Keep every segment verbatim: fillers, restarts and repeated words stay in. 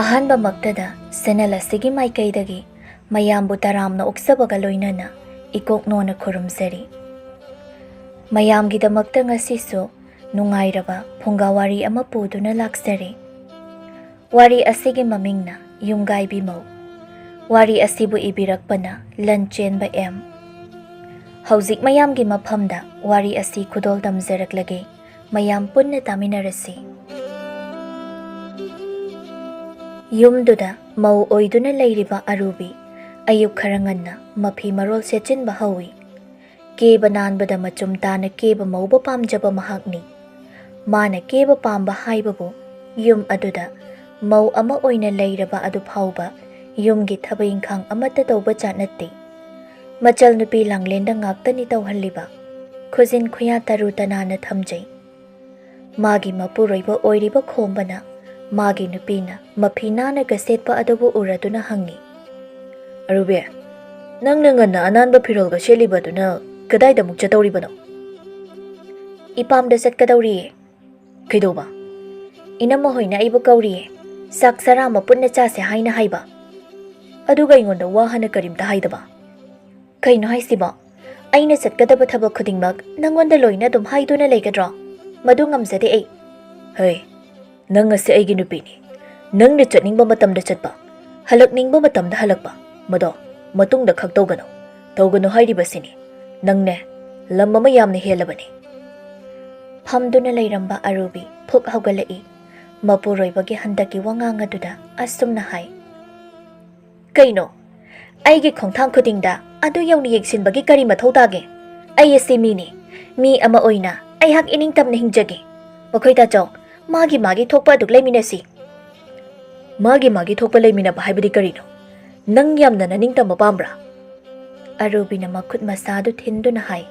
ꯑꯍꯥꯟꯕꯃꯛꯇꯗ channel ꯑꯁꯤꯒꯤ ꯃꯥꯏꯀꯩꯗꯒꯤ ꯃꯌꯥꯝꯕꯨ ꯇꯔꯥꯝꯅ ꯑꯣꯛꯆꯕꯒ ꯂꯣꯏꯅꯅ ꯏꯀꯣꯛ ꯅꯣꯟꯅ ꯈꯨꯔꯨꯝꯖꯔꯤ꯫ ꯃꯌꯥꯝꯒꯤꯗꯃꯛꯇ ꯉꯁꯤꯁꯨ ꯅꯨꯡꯉꯥꯏꯔꯕ ꯐꯨꯡꯒꯥ ꯋꯥꯔꯤ ꯑꯃ ꯄꯨꯗꯨꯅ ꯂꯥꯛꯆꯔꯤ꯫ ꯋꯥꯔꯤ ꯑꯁꯤꯒꯤ ꯃꯃꯤꯡꯅ ꯌꯨꯝꯒꯥꯏꯕꯤ ꯃꯧ꯫ ꯋꯥꯔꯤ ꯑꯁꯤꯕꯨ ꯏꯕꯤꯔꯛꯄꯅ ꯂꯟꯆꯦꯟꯕ ꯑꯦꯝ꯫ ꯍꯧꯖꯤꯛ ꯃꯌꯥꯝꯒꯤ ꯃꯐꯝꯗ ꯋꯥꯔꯤ ꯑꯁꯤ ꯈꯨꯗꯣꯜ ꯇꯝꯖꯔꯛꯂꯒꯦ꯫ ꯃꯌꯥꯝ ꯄꯨꯟꯅ ꯇꯥꯃꯤꯟꯅꯔꯁꯤ꯫ ꯌꯨꯝꯗꯨꯗ ꯃꯧ ꯑꯣꯏꯗꯨꯅ ꯂꯩꯔꯤꯕ ꯑꯔꯨꯕꯤ ꯑꯌꯨꯛ ꯈꯔ ꯉꯟꯅ ꯃꯐꯤ ꯃꯔꯣꯜ ꯁꯦꯠꯆꯤꯟꯕ ꯍꯧꯏ꯫ ꯀꯦꯕ ꯅꯥꯟꯕꯗ ꯃꯆꯨꯝ ꯇꯥꯅ ꯀꯦꯕ ꯃꯧꯕ ꯄꯥꯝꯖꯕ ꯃꯍꯥꯛꯅꯤ꯫ ꯃꯥꯅ ꯀꯦꯕ ꯄꯥꯝꯕ ꯍꯥꯏꯕꯕꯨ ꯌꯨꯝ ꯑꯗꯨꯗ ꯃꯧ ꯑꯃ ꯑꯣꯏꯅ ꯂꯩꯔꯕ ꯑꯗꯨ ꯐꯥꯎꯕ ꯌꯨꯝꯒꯤ ꯊꯕꯛ ꯏꯪꯈꯥꯡ ꯑꯃꯠꯇ ꯇꯧꯕ ꯖꯥꯠ ꯅꯠꯇꯦ꯫ ꯃꯆꯜ ꯅꯨꯄꯤ ꯂꯥꯡꯂꯦꯟꯗ ꯉꯥꯛꯇꯅꯤ ꯇꯧꯍꯜꯂꯤꯕ꯫ ꯈꯨꯖꯤꯟ ꯈꯨꯌꯥ ꯇꯔꯨ ꯇꯅꯥꯟꯅ ꯊꯝꯖꯩ꯫ ꯃꯥꯒꯤ ꯃꯄꯨꯔꯣꯏꯕ ꯑꯣꯏꯔꯤꯕ ꯈꯣꯝꯕꯅ ꯃꯥꯒꯤ ꯅꯨꯄꯤꯅ ꯃꯐꯤ ꯅꯥꯟꯅꯒ ꯁꯦꯠꯄ ꯑꯗꯨꯕꯨ ꯎꯔꯗꯨꯅ ꯍꯪꯉꯤ, "ꯑꯔꯨꯕꯤ, ꯅꯪꯅ ꯉꯟꯅ ꯑꯅꯥꯟꯕ ꯐꯤꯔꯣꯜꯒ ꯁꯦꯠꯂꯤꯕꯗꯨꯅ ꯀꯗꯥꯏꯗ ꯑꯃꯨꯛ ꯆꯠꯇꯧꯔꯤꯕꯅꯣ?" "ꯏꯄꯥꯝꯗ ꯆꯠꯀꯗꯧꯔꯤꯌꯦ꯫" "ꯀꯩꯗꯧꯕ?" "ꯏꯅꯝꯃ ꯍꯣꯏꯅ ꯑꯩꯕꯨ ꯀꯧꯔꯤꯌꯦ꯫ ꯆꯥꯛ ꯆꯔꯥ ꯑꯃ ꯄꯨꯟꯅ ꯆꯥꯁꯦ ꯍꯥꯏꯅ ꯍꯥꯏꯕ꯫ ꯑꯗꯨꯒ ꯑꯩꯉꯣꯟꯗ ꯋꯥ ꯍꯥꯟꯅ ꯀꯔꯤꯝꯇ ꯍꯥꯏꯗꯕ?" "ꯀꯩꯅꯣ ꯍꯥꯏꯁꯤꯕꯣ? ꯑꯩꯅ ꯆꯠꯀꯗꯕ ꯊꯕꯛ ꯈꯨꯗꯤꯡꯃꯛ ꯅꯪꯉꯣꯟꯗ ꯂꯣꯏꯅ ꯑꯗꯨꯝ ꯍꯥꯏꯗꯨꯅ ꯂꯩꯒꯗ꯭ꯔꯣ? ꯃꯗꯨ ꯉꯝꯖꯗꯦ ꯑꯩ꯫" "ꯍꯩ, ꯅꯪ ꯑꯁꯤ ꯑꯩꯒꯤ ꯅꯨꯄꯤꯅꯤ꯫ ꯅꯪꯅ ꯆꯠꯅꯤꯡꯕ ꯃꯇꯝꯗ ꯆꯠꯄ, ꯍꯜꯂꯛꯅꯤꯡꯕ ꯃꯇꯝꯗ ꯍꯜꯂꯛꯄ, ꯃꯗꯣ ꯃꯇꯨꯡꯗ ꯈꯛ ꯇꯧꯒꯅꯨ꯫ ꯇꯧꯒꯅꯨ ꯍꯥꯏꯔꯤꯕꯁꯤꯅꯤ꯫ ꯅꯪꯅꯦ, ꯂꯝ ꯑꯃ ꯌꯥꯝꯅ ꯍꯦꯜꯂꯕꯅꯤ꯫" ꯐꯝꯗꯨꯅ ꯂꯩꯔꯝꯕ ꯑꯔꯨꯕꯤ ꯐꯨꯛ ꯍꯧꯒꯠꯂꯛꯏ꯫ ꯃꯄꯨꯔꯣꯏꯕꯒꯤ ꯍꯟꯗꯛꯀꯤ ꯋꯥꯉꯥꯡ ꯑꯗꯨꯗ ꯑꯁꯨꯝꯅ ꯍꯥꯏ, "ꯀꯩꯅꯣ? ꯑꯩꯒꯤ ꯈꯣꯡꯊꯥꯡ ꯈꯨꯗꯤꯡꯗ ꯑꯗꯨ ꯌꯧꯅ ꯌꯦꯡꯁꯤꯟꯕꯒꯤ ꯀꯔꯤ ꯃꯊꯧ ꯇꯥꯒꯦ? ꯑꯩ ꯑꯁꯤ ꯃꯤꯅꯤ꯫ ꯃꯤ ꯑꯃ ꯑꯣꯏꯅ ꯑꯩꯍꯥꯛ ꯏꯅꯤꯡꯇꯝꯅ ꯍꯤꯡꯖꯒꯦ꯫ ꯃꯈꯣꯏ ꯇꯥꯆꯧ, ꯃꯥꯒꯤ ꯃꯥꯒꯤ ꯊꯣꯛꯄ ꯑꯗꯨ ꯂꯩꯃꯤꯟꯅꯁꯤ꯫" "ꯃꯥꯒꯤ ꯃꯥꯒꯤ ꯊꯣꯛꯄ ꯂꯩꯃꯤꯟꯅꯕ ꯍꯥꯏꯕꯗꯤ ꯀꯔꯤꯅꯣ? ꯅꯪ ꯌꯥꯝꯅ ꯅꯅꯤꯡꯇꯝꯕ ꯄꯥꯝꯕ꯭ꯔꯥ?" ꯑꯔꯨꯕꯤꯅ ꯃꯈꯨꯠ ꯃꯁꯥꯗꯨ ꯊꯤꯟꯗꯨꯅ ꯍꯥꯏ,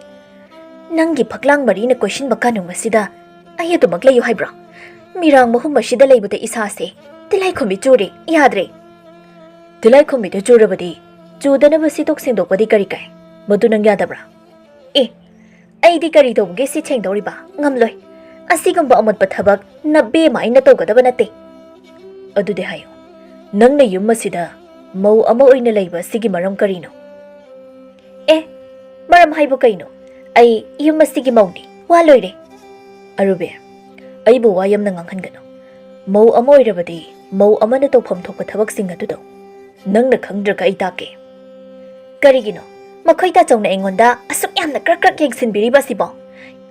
"ꯅꯪꯒꯤ ꯐꯛꯂꯥꯡ ꯃꯔꯤꯅ ꯀꯣꯏꯁꯤꯟꯕ ꯀꯥꯅꯨꯡ ꯑꯁꯤꯗ ꯑꯩ ꯑꯗꯨꯃꯛ ꯂꯩꯌꯨ ꯍꯥꯏꯕ꯭ꯔꯥ? ꯃꯤꯔꯥꯡ ꯃꯍꯨꯝ ꯑꯁꯤꯗ ꯂꯩꯕꯗ ꯏꯁꯥꯁꯦ ꯇꯤꯜꯂꯥꯏꯈꯨꯝꯕꯤ ꯆꯨꯔꯦ, ꯌꯥꯗ꯭ꯔꯦ꯫" "ꯇꯤꯜꯂꯥꯏꯈꯨꯝꯕꯤꯗꯨ ꯆꯨꯔꯕꯗꯤ ꯆꯨꯗꯅꯕ ꯁꯤꯠꯇꯣꯛ ꯁꯦꯡꯗꯣꯛꯄꯗꯤ ꯀꯔꯤ ꯀꯥꯏ? ꯃꯗꯨ ꯅꯪ ꯌꯥꯗꯕ꯭ꯔꯥ?" "ꯑꯦ, ꯑꯩꯗꯤ ꯀꯔꯤ ꯇꯧꯕꯒꯤ ꯁꯤꯠ ꯁꯦꯡꯗꯧꯔꯤꯕ? ꯉꯝꯂꯣꯏ꯫ ꯑꯁꯤꯒꯨꯝꯕ ꯑꯃꯣꯠꯄ ꯊꯕꯛ ꯅꯕꯦꯝꯃ ꯑꯩꯅ ꯇꯧꯒꯗꯕ ꯅꯠꯇꯦ꯫" "ꯑꯗꯨꯗꯤ ꯍꯥꯏꯌꯨ, ꯅꯪꯅ ꯌꯨꯝ ꯑꯁꯤꯗ ꯃꯧ ꯑꯃ ꯑꯣꯏꯅ ꯂꯩꯕ ꯑꯁꯤꯒꯤ ꯃꯔꯝ ꯀꯔꯤꯅꯣ? ꯑꯦ, ꯃꯔꯝ ꯍꯥꯏꯕꯨ ꯀꯩꯅꯣ? ꯑꯩ ꯌꯨꯝ ꯑꯁꯤꯒꯤ ꯃꯧꯅꯤ, ꯋꯥ ꯂꯣꯏꯔꯦ꯫ ꯑꯔꯨꯕꯤ, ꯑꯩꯕꯨ ꯋꯥ ꯌꯥꯝꯅ ꯉꯥꯡꯍꯟꯒꯅꯨ꯫ ꯃꯧ ꯑꯃ ꯑꯣꯏꯔꯕꯗꯤ ꯃꯧ ꯑꯃꯅ ꯇꯧꯐꯝ ꯊꯣꯛꯄ ꯊꯕꯛꯁꯤꯡ ꯑꯗꯨꯗꯣ ꯅꯪꯅ ꯈꯪꯗ꯭ꯔꯒ ꯑꯩ ꯇꯥꯛꯀꯦ꯫ ꯀꯔꯤꯒꯤꯅꯣ? ꯃꯈꯣꯏ ꯇꯥꯆꯧꯅ ꯑꯩꯉꯣꯟꯗ ꯑꯁꯨꯛ ꯌꯥꯝꯅ ꯀ꯭ꯔꯛ ꯀ꯭ꯔꯛ ꯌꯦꯡꯁꯤꯟꯕꯤꯔꯤꯕ ꯑꯁꯤꯕꯣ?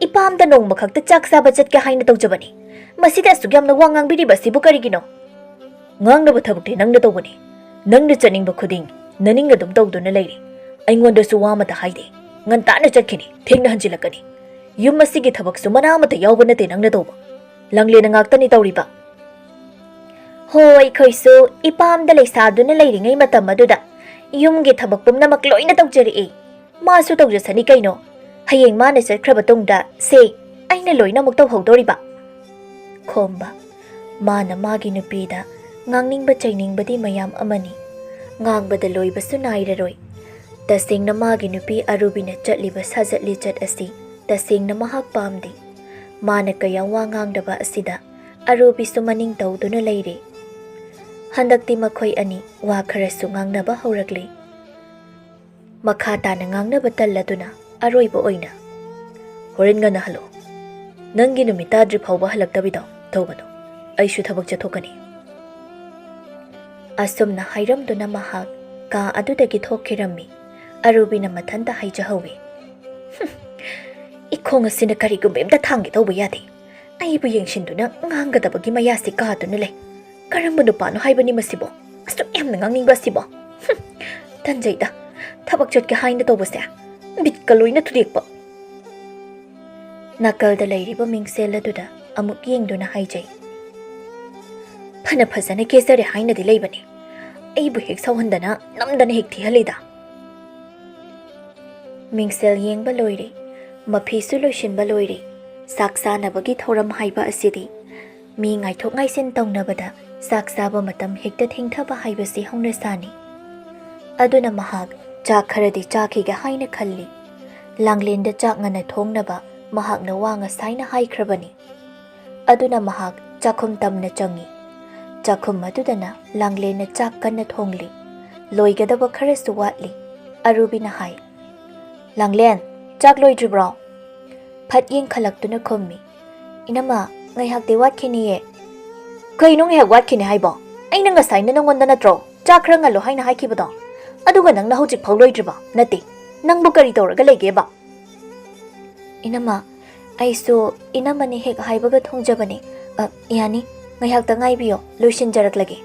ꯏꯄꯥꯝꯗ ꯅꯣꯡꯃ ꯈꯛꯇ ꯆꯥꯛ ꯆꯥꯕ ꯆꯠꯀꯦ ꯍꯥꯏꯅ ꯇꯧꯖꯕꯅꯤ꯫ ꯃꯁꯤꯗ ꯑꯁꯨꯛ ꯌꯥꯝꯅ ꯋꯥ ꯉꯥꯡꯕꯤꯔꯤꯕ ꯑꯁꯤꯕꯨ ꯀꯔꯤꯒꯤꯅꯣ? ꯉꯥꯡꯅꯕ ꯊꯕꯛꯇꯤ ꯅꯪꯅ ꯇꯧꯕꯅꯤ꯫ ꯅꯪꯅ ꯆꯠꯅꯤꯡꯕ ꯈꯨꯗꯤꯡ ꯅꯅꯤꯡ ꯑꯗꯨꯝ ꯇꯧꯗꯨꯅ ꯂꯩꯔꯤ꯫ ꯑꯩꯉꯣꯟꯗꯁꯨ ꯋꯥ ꯑꯃꯇ ꯍꯥꯏꯗꯦ꯫ ꯉꯟꯇꯥꯅ ꯆꯠꯈꯤꯅꯤ, ꯊꯦꯡꯅ ꯍꯟꯖꯤꯜꯂꯛꯀꯅꯤ꯫ ꯌꯨꯝ ꯑꯁꯤꯒꯤ ꯊꯕꯛꯁꯨ ꯃꯅꯥ ꯑꯃꯇ ꯌꯥꯎꯕ ꯅꯠꯇꯦ ꯅꯪꯅ ꯇꯧꯕ꯫ ꯂꯥꯡꯂꯦꯟꯅ ꯉꯥꯛꯇꯅꯤ ꯇꯧꯔꯤꯕ꯫ ꯍꯣ, ꯑꯩꯈꯣꯏꯁꯨ ꯏꯄꯥꯝꯗ ꯂꯩꯁꯥꯗꯨꯅ ꯂꯩꯔꯤꯉꯩ ꯃꯇꯝ ꯑꯗꯨꯗ ꯌꯨꯝꯒꯤ ꯊꯕꯛ ꯄꯨꯝꯅꯃꯛ ꯂꯣꯏꯅ ꯇꯧꯖꯔꯛꯏ꯫ ꯃꯥꯁꯨ ꯇꯧꯖꯁꯅꯤ ꯀꯩꯅꯣ꯫ ꯍꯌꯦꯡ ꯃꯥꯅ ꯆꯠꯈ꯭ꯔꯕ ꯇꯨꯡꯗ ꯁꯦ, ꯑꯩꯅ ꯂꯣꯏꯅꯃꯛ ꯇꯧꯍꯧꯗꯣꯔꯤꯕ꯫ ꯈꯣꯝꯕ, ꯃꯥꯅ ꯃꯥꯒꯤ ꯅꯨꯄꯤꯗ ꯉꯥꯡꯅꯤꯡꯕ ꯆꯩꯅꯤꯡꯕꯗꯤ ꯃꯌꯥꯝ ꯑꯃꯅꯤ꯫ ꯉꯥꯡꯕꯗ ꯂꯣꯏꯕꯁꯨ ꯅꯥꯏꯔꯔꯣꯏ꯫ ꯇꯁꯦꯡꯅ ꯃꯥꯒꯤ ꯅꯨꯄꯤ ꯑꯔꯨꯕꯤꯅ ꯆꯠꯂꯤꯕ ꯁꯥꯖꯠ ꯂꯤꯆꯠ ꯑꯁꯤ ꯇꯁꯦꯡꯅ ꯃꯍꯥꯛ ꯄꯥꯝꯗꯦ꯫ ꯃꯥꯅ ꯀꯌꯥꯝ ꯋꯥ ꯉꯥꯡꯗꯕ ꯑꯁꯤꯗ ꯑꯔꯨꯕꯤꯁꯨ ꯃꯅꯤꯡ ꯇꯧꯗꯨꯅ ꯂꯩꯔꯦ꯫ ꯍꯟꯗꯛꯇꯤ ꯃꯈꯣꯏ ꯑꯅꯤ ꯋꯥ ꯈꯔꯁꯨ ꯉꯥꯡꯅꯕ ꯍꯧꯔꯛꯂꯦ꯫ ꯃꯈꯥ ꯇꯥꯅ ꯉꯥꯡꯅꯕ ꯇꯜꯂꯗꯨꯅ ꯑꯔꯣꯏꯕ ꯑꯣꯏꯅ, "ꯍꯣꯔꯦꯟ ꯉꯟꯅ ꯍꯜꯂꯛꯑꯣ꯫ ꯅꯪꯒꯤ ꯅꯨꯃꯤꯠ ꯇꯥꯗ꯭ꯔꯤ ꯐꯥꯎꯕ ꯍꯜꯂꯛꯇꯕꯤꯗꯣ ꯇꯧꯒꯅꯨ꯫ ꯑꯩꯁꯨ ꯊꯕꯛ ꯆꯠꯊꯣꯛꯀꯅꯤ꯫" ꯑꯁꯨꯝꯅ ꯍꯥꯏꯔꯝꯗꯨꯅ ꯃꯍꯥꯛ ꯀꯥ ꯑꯗꯨꯗꯒꯤ ꯊꯣꯛꯈꯤꯔꯝꯃꯤ꯫ ꯑꯔꯨꯕꯤꯅ ꯃꯊꯟꯇ ꯍꯥꯏꯖꯍꯧꯋꯤ, "ꯍꯨꯝ, ꯏꯈꯣꯡ ꯑꯁꯤꯅ ꯀꯔꯤꯒꯨꯝꯕ ꯑꯝꯇ ꯊꯥꯡꯒꯦ ꯇꯧꯕ ꯌꯥꯗꯦ꯫ ꯑꯩꯕꯨ ꯌꯦꯡꯁꯤꯟꯗꯨꯅ ꯉꯥꯡꯒꯗꯕꯒꯤ ꯃꯌꯥꯁꯤ ꯀꯥꯗꯨꯅ ꯂꯩ꯫ ꯀꯔꯝꯕ ꯅꯨꯄꯥꯅꯣ ꯍꯥꯏꯕꯅꯤ ꯃꯁꯤꯕꯣ? ꯑꯁꯨꯛ ꯌꯥꯝꯅ ꯉꯥꯡꯅꯤꯡꯕ ꯑꯁꯤꯕꯣ? ꯍꯨꯝ, ꯇꯟꯖꯩꯗ꯫ ꯊꯕꯛ ꯆꯠꯀꯦ ꯍꯥꯏꯅ ꯇꯧꯕꯁꯦ ꯕꯤꯠꯀ ꯂꯣꯏꯅ ꯊꯨꯗꯦꯛꯄ꯫" ꯅꯥꯀꯜꯗ ꯂꯩꯔꯤꯕ ꯃꯤꯡꯁꯦꯜ ꯑꯗꯨꯗ ꯑꯃꯨꯛ ꯌꯦꯡꯗꯨꯅ ꯍꯥꯏꯖꯩ, "ꯐꯅ ꯐꯖꯅ ꯀꯦꯖꯔꯦ ꯍꯥꯏꯅꯗꯤ ꯂꯩꯕꯅꯤ꯫ ꯑꯩꯕꯨ ꯍꯦꯛ ꯁꯥꯎꯍꯟꯗꯅ ꯅꯝꯗꯅ ꯍꯦꯛ ꯊꯤꯍꯜꯂꯤꯗ꯫" ꯃꯤꯡꯁꯦꯜ ꯌꯦꯡꯕ ꯂꯣꯏꯔꯦ, ꯃꯐꯤꯁꯨ ꯂꯣꯏꯁꯤꯟꯕ ꯂꯣꯏꯔꯦ꯫ ꯆꯥꯛ ꯆꯥꯅꯕꯒꯤ ꯊꯧꯔꯝ ꯍꯥꯏꯕ ꯑꯁꯤꯗꯤ ꯃꯤ ꯉꯥꯏꯊꯣꯛ ꯉꯥꯏꯁꯤꯟ ꯇꯧꯅꯕꯗ ꯆꯥꯛ ꯆꯥꯕ ꯃꯇꯝ ꯍꯦꯛꯇ ꯊꯦꯡꯊꯕ ꯍꯥꯏꯕꯁꯤ ꯍꯧꯅꯁꯥꯅꯤ꯫ ꯑꯗꯨꯅ ꯃꯍꯥꯛ ꯆꯥꯛ ꯈꯔꯗꯤ ꯆꯥꯈꯤꯒꯦ ꯍꯥꯏꯅ ꯈꯜꯂꯤ꯫ ꯂꯥꯡꯂꯦꯟꯗ ꯆꯥꯛ ꯉꯟꯅ ꯊꯣꯡꯅꯕ ꯃꯍꯥꯛꯅ ꯋꯥ ꯉꯁꯥꯏꯅ ꯍꯥꯏꯈ꯭ꯔꯕꯅꯤ꯫ ꯑꯗꯨꯅ ꯃꯍꯥꯛ ꯆꯥꯛꯈꯨꯝ ꯇꯝꯅ ꯆꯪꯏ꯫ ꯆꯥꯛꯈꯨꯝ ꯑꯗꯨꯗꯅ ꯂꯥꯡꯂꯦꯟꯅ ꯆꯥꯛ ꯀꯟꯅ ꯊꯣꯡꯂꯤ꯫ ꯂꯣꯏꯒꯗꯕ ꯈꯔꯁꯨ ꯋꯥꯠꯂꯤ꯫ ꯑꯔꯨꯕꯤꯅ ꯍꯥꯏ, "ꯂꯥꯡꯂꯦꯟ, ꯆꯥꯛ ꯂꯣꯏꯗ꯭ꯔꯤꯕ꯭ꯔꯣ?" ꯐꯠ ꯌꯦꯡꯈꯠꯂꯛꯇꯨꯅ ꯈꯨꯝꯃꯤ, "ꯏꯅꯝꯃ, ꯉꯥꯏꯍꯥꯛꯇꯤ ꯋꯥꯠꯈꯤꯅꯤꯌꯦ꯫" "ꯀꯩꯅꯣ ꯉꯥꯏꯍꯥꯛ ꯋꯥꯠꯈꯤꯅꯤ ꯍꯥꯏꯕꯣ? ꯑꯩꯅ ꯉꯁꯥꯏꯅ ꯅꯪꯉꯣꯟꯗ ꯅꯠꯇ꯭ꯔꯣ ꯆꯥꯛ ꯈꯔ ꯉꯜꯂꯣ ꯍꯥꯏꯅ ꯍꯥꯏꯈꯤꯕꯗꯣ? ꯑꯗꯨꯒ ꯅꯪꯅ ꯍꯧꯖꯤꯛꯐꯥꯎ ꯂꯣꯏꯗ꯭ꯔꯤꯕ? ꯅꯠꯇꯦ, ꯅꯪꯕꯨ ꯀꯔꯤ ꯇꯧꯔꯒ ꯂꯩꯒꯦꯕ?" "ꯏꯅꯝꯃ, ꯑꯩꯁꯨ ꯏꯅꯝꯃꯅ ꯍꯦꯛ ꯍꯥꯏꯕꯒ ꯊꯣꯡꯖꯕꯅꯤ꯫ ꯑ, ꯌꯥꯅꯤ, ꯉꯥꯏꯍꯥꯛꯇ ꯉꯥꯏꯕꯤꯌꯣ, ꯂꯣꯏꯁꯤꯟꯖꯔꯛꯂꯒꯦ꯫"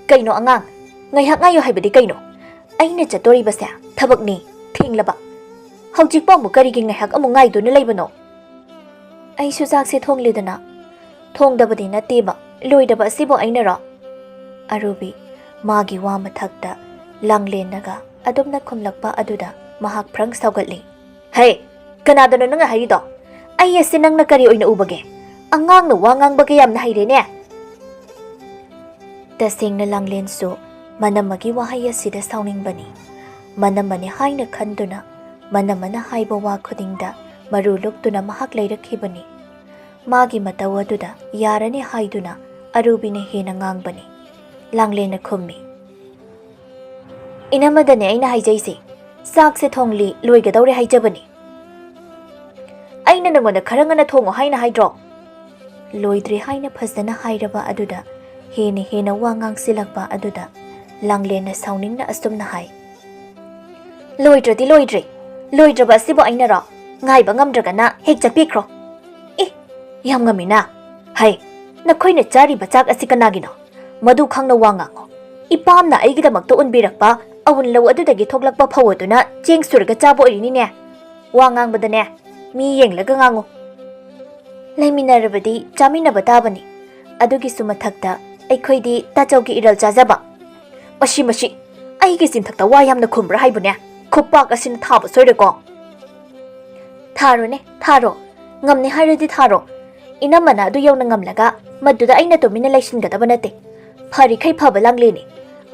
"ꯀꯩꯅꯣ ꯑꯉꯥꯡ, ꯉꯥꯏꯍꯥꯛ ꯉꯥꯏꯌꯣ ꯍꯥꯏꯕꯗꯤ ꯀꯩꯅꯣ? ꯑꯩꯅ ꯆꯠꯇꯣꯔꯤꯕꯁꯦ ꯊꯕꯛꯅꯤ, ꯊꯦꯡꯂꯕ꯫ ꯍꯧꯖꯤꯛꯄꯨ ꯑꯃꯨꯛ ꯀꯔꯤꯒꯤ ꯉꯥꯏꯍꯥꯛ ꯑꯃꯨꯛ ꯉꯥꯏꯗꯨꯅ ꯂꯩꯕꯅꯣ?" "ꯑꯩꯁꯨ ꯆꯥꯛꯁꯦ ꯊꯣꯡꯂꯤꯗꯅ꯫" "ꯊꯣꯡꯗꯕꯗꯤ ꯅꯠꯇꯦꯕ, ꯂꯣꯏꯗꯕ ꯑꯁꯤꯕꯨ ꯑꯩꯅꯔꯣ?" ꯑꯔꯨꯕꯤ, ꯃꯥꯒꯤ ꯋꯥ ꯃꯊꯛꯇ ꯂꯥꯡꯂꯦꯟꯅꯒ ꯑꯗꯨꯝꯅ ꯈꯨꯝꯂꯛꯄ ꯑꯗꯨꯗ ꯃꯍꯥꯛ ꯐ꯭ꯔꯪ ꯁꯥꯎꯒꯠꯂꯤ꯫ "ꯍꯦ, ꯀꯅꯥꯗꯅꯣ ꯅꯪꯅ ꯍꯥꯏꯔꯤꯗꯣ? ꯑꯩ ꯑꯁꯤ ꯅꯪꯅ ꯀꯔꯤ ꯑꯣꯏꯅ ꯎꯕꯒꯦ? ꯑꯉꯥꯡꯅ ꯋꯥ ꯉꯥꯡꯕꯒ ꯌꯥꯝꯅ ꯍꯩꯔꯦꯅꯦ!" ꯇꯁꯦꯡꯅ ꯂꯥꯡꯂꯦꯟꯁꯨ ꯃꯅꯝꯃꯒꯤ ꯋꯥꯍꯩ ꯑꯁꯤꯗ ꯁꯥꯎꯅꯤꯡꯕꯅꯤ꯫ ꯃꯅꯝꯃꯅꯤ ꯍꯥꯏꯅ ꯈꯟꯗꯨꯅ ꯃꯅꯝꯃꯅ ꯍꯥꯏꯕ ꯋꯥ ꯈꯨꯗꯤꯡꯗ ꯃꯔꯨ ꯂꯨꯞꯇꯨꯅ ꯃꯍꯥꯛ ꯂꯩꯔꯛꯈꯤꯕꯅꯤ꯫ ꯃꯥꯒꯤ ꯃꯇꯧ ꯑꯗꯨꯗ ꯌꯥꯔꯅꯤ ꯍꯥꯏꯗꯨꯅ ꯑꯔꯨꯕꯤꯅ ꯍꯦꯟꯅ ꯉꯥꯡꯕꯅꯤ꯫ ꯂꯥꯡꯂꯦꯟꯅ ꯈꯨꯝꯃꯤ, "ꯏꯅꯝꯃꯗꯅꯦ ꯑꯩꯅ ꯍꯥꯏꯖꯩꯁꯦ, ꯆꯥꯛꯁꯦ ꯊꯣꯡꯂꯤ, ꯂꯣꯏꯒꯗꯧꯔꯦ ꯍꯥꯏꯖꯕꯅꯤ꯫" "ꯑꯩꯅ ꯅꯉꯣꯟꯗ ꯈꯔ ꯉꯟꯅ ꯊꯣꯡꯉꯣ ꯍꯥꯏꯅ ꯍꯥꯏꯗ꯭ꯔꯣ?" ꯂꯣꯏꯗ꯭ꯔꯤ ꯍꯥꯏꯅ ꯐꯖꯅ ꯍꯥꯏꯔꯕ ꯑꯗꯨꯗ ꯍꯦꯟꯅ ꯍꯦꯟꯅ ꯋꯥ ꯉꯥꯡꯁꯤꯜꯂꯛꯄ ꯑꯗꯨꯗ ꯂꯥꯡꯂꯦꯟꯅ ꯁꯥꯎꯅꯤꯡꯅ ꯑꯁꯨꯝꯅ ꯍꯥꯏ, "ꯂꯣꯏꯗ꯭ꯔꯗꯤ ꯂꯣꯏꯗ꯭ꯔꯦ꯫ ꯂꯣꯏꯗ꯭ꯔꯕ ꯑꯁꯤꯕꯨ ꯑꯩꯅꯔꯣ? ꯉꯥꯏꯕ ꯉꯝꯗ꯭ꯔꯒꯅ ꯍꯦꯛ ꯆꯠꯄꯤꯈ꯭ꯔꯣ꯫" "ꯑꯦ, ꯌꯥꯝ ꯉꯝꯃꯤꯅ꯫ ꯍꯩ, ꯅꯈꯣꯏꯅ ꯆꯥꯔꯤꯕ ꯆꯥꯛ ꯑꯁꯤ ꯀꯅꯥꯒꯤꯅꯣ? ꯃꯗꯨ ꯈꯪꯅ ꯋꯥ ꯉꯥꯡꯉꯣ꯫ ꯏꯄꯥꯝꯅ ꯑꯩꯒꯤꯗꯃꯛꯇ ꯎꯟꯕꯤꯔꯛꯄ ꯑꯎꯟꯂꯧ ꯑꯗꯨꯗꯒꯤ ꯊꯣꯛꯂꯛꯄ ꯐꯧ ꯑꯗꯨꯅ ꯆꯦꯡ ꯁꯨꯔꯒ ꯆꯥꯕ ꯑꯣꯏꯔꯤꯅꯤꯅꯦ꯫ ꯋꯥ ꯉꯥꯡꯕꯗꯅꯦ, ꯃꯤ ꯌꯦꯡꯂꯒ ꯉꯥꯡꯉꯨ꯫ ꯂꯩꯃꯤꯟꯅꯔꯕꯗꯤ ꯆꯥꯃꯤꯟꯅꯕ ꯇꯥꯕꯅꯤ꯫ ꯑꯗꯨꯒꯤꯁꯨ ꯃꯊꯛꯇ ꯑꯩꯈꯣꯏꯗꯤ ꯇꯥꯆꯧꯒꯤ ꯏꯔꯜ ꯆꯥꯖꯕ꯫" "ꯃꯁꯤ, ꯃꯁꯤ, ꯑꯩꯒꯤ ꯆꯤꯟꯊꯛꯇ ꯋꯥ ꯌꯥꯝꯅ ꯈꯨꯝꯕ꯭ꯔꯥ ꯍꯥꯏꯕꯅꯦ? ꯈꯨꯄꯥꯛ ꯑꯁꯤꯅ ꯊꯥꯕ ꯁꯣꯏꯔꯣꯏꯀꯣ꯫" "ꯊꯥꯔꯣꯅꯦ, ꯊꯥꯔꯣ꯫ ꯉꯝꯅꯤ ꯍꯥꯏꯔꯗꯤ ꯊꯥꯔꯣ꯫ ꯏꯅꯝꯃꯅ ꯑꯗꯨ ꯌꯧꯅ ꯉꯝꯂꯒ ꯃꯗꯨꯗ ꯑꯩꯅ ꯇꯨꯃꯤꯟꯅ ꯂꯩꯁꯤꯟꯒꯗꯕ ꯅꯠꯇꯦ꯫ ꯐꯔꯤꯈꯩ ꯐꯕ ꯂꯥꯡꯂꯦꯟꯅꯤ꯫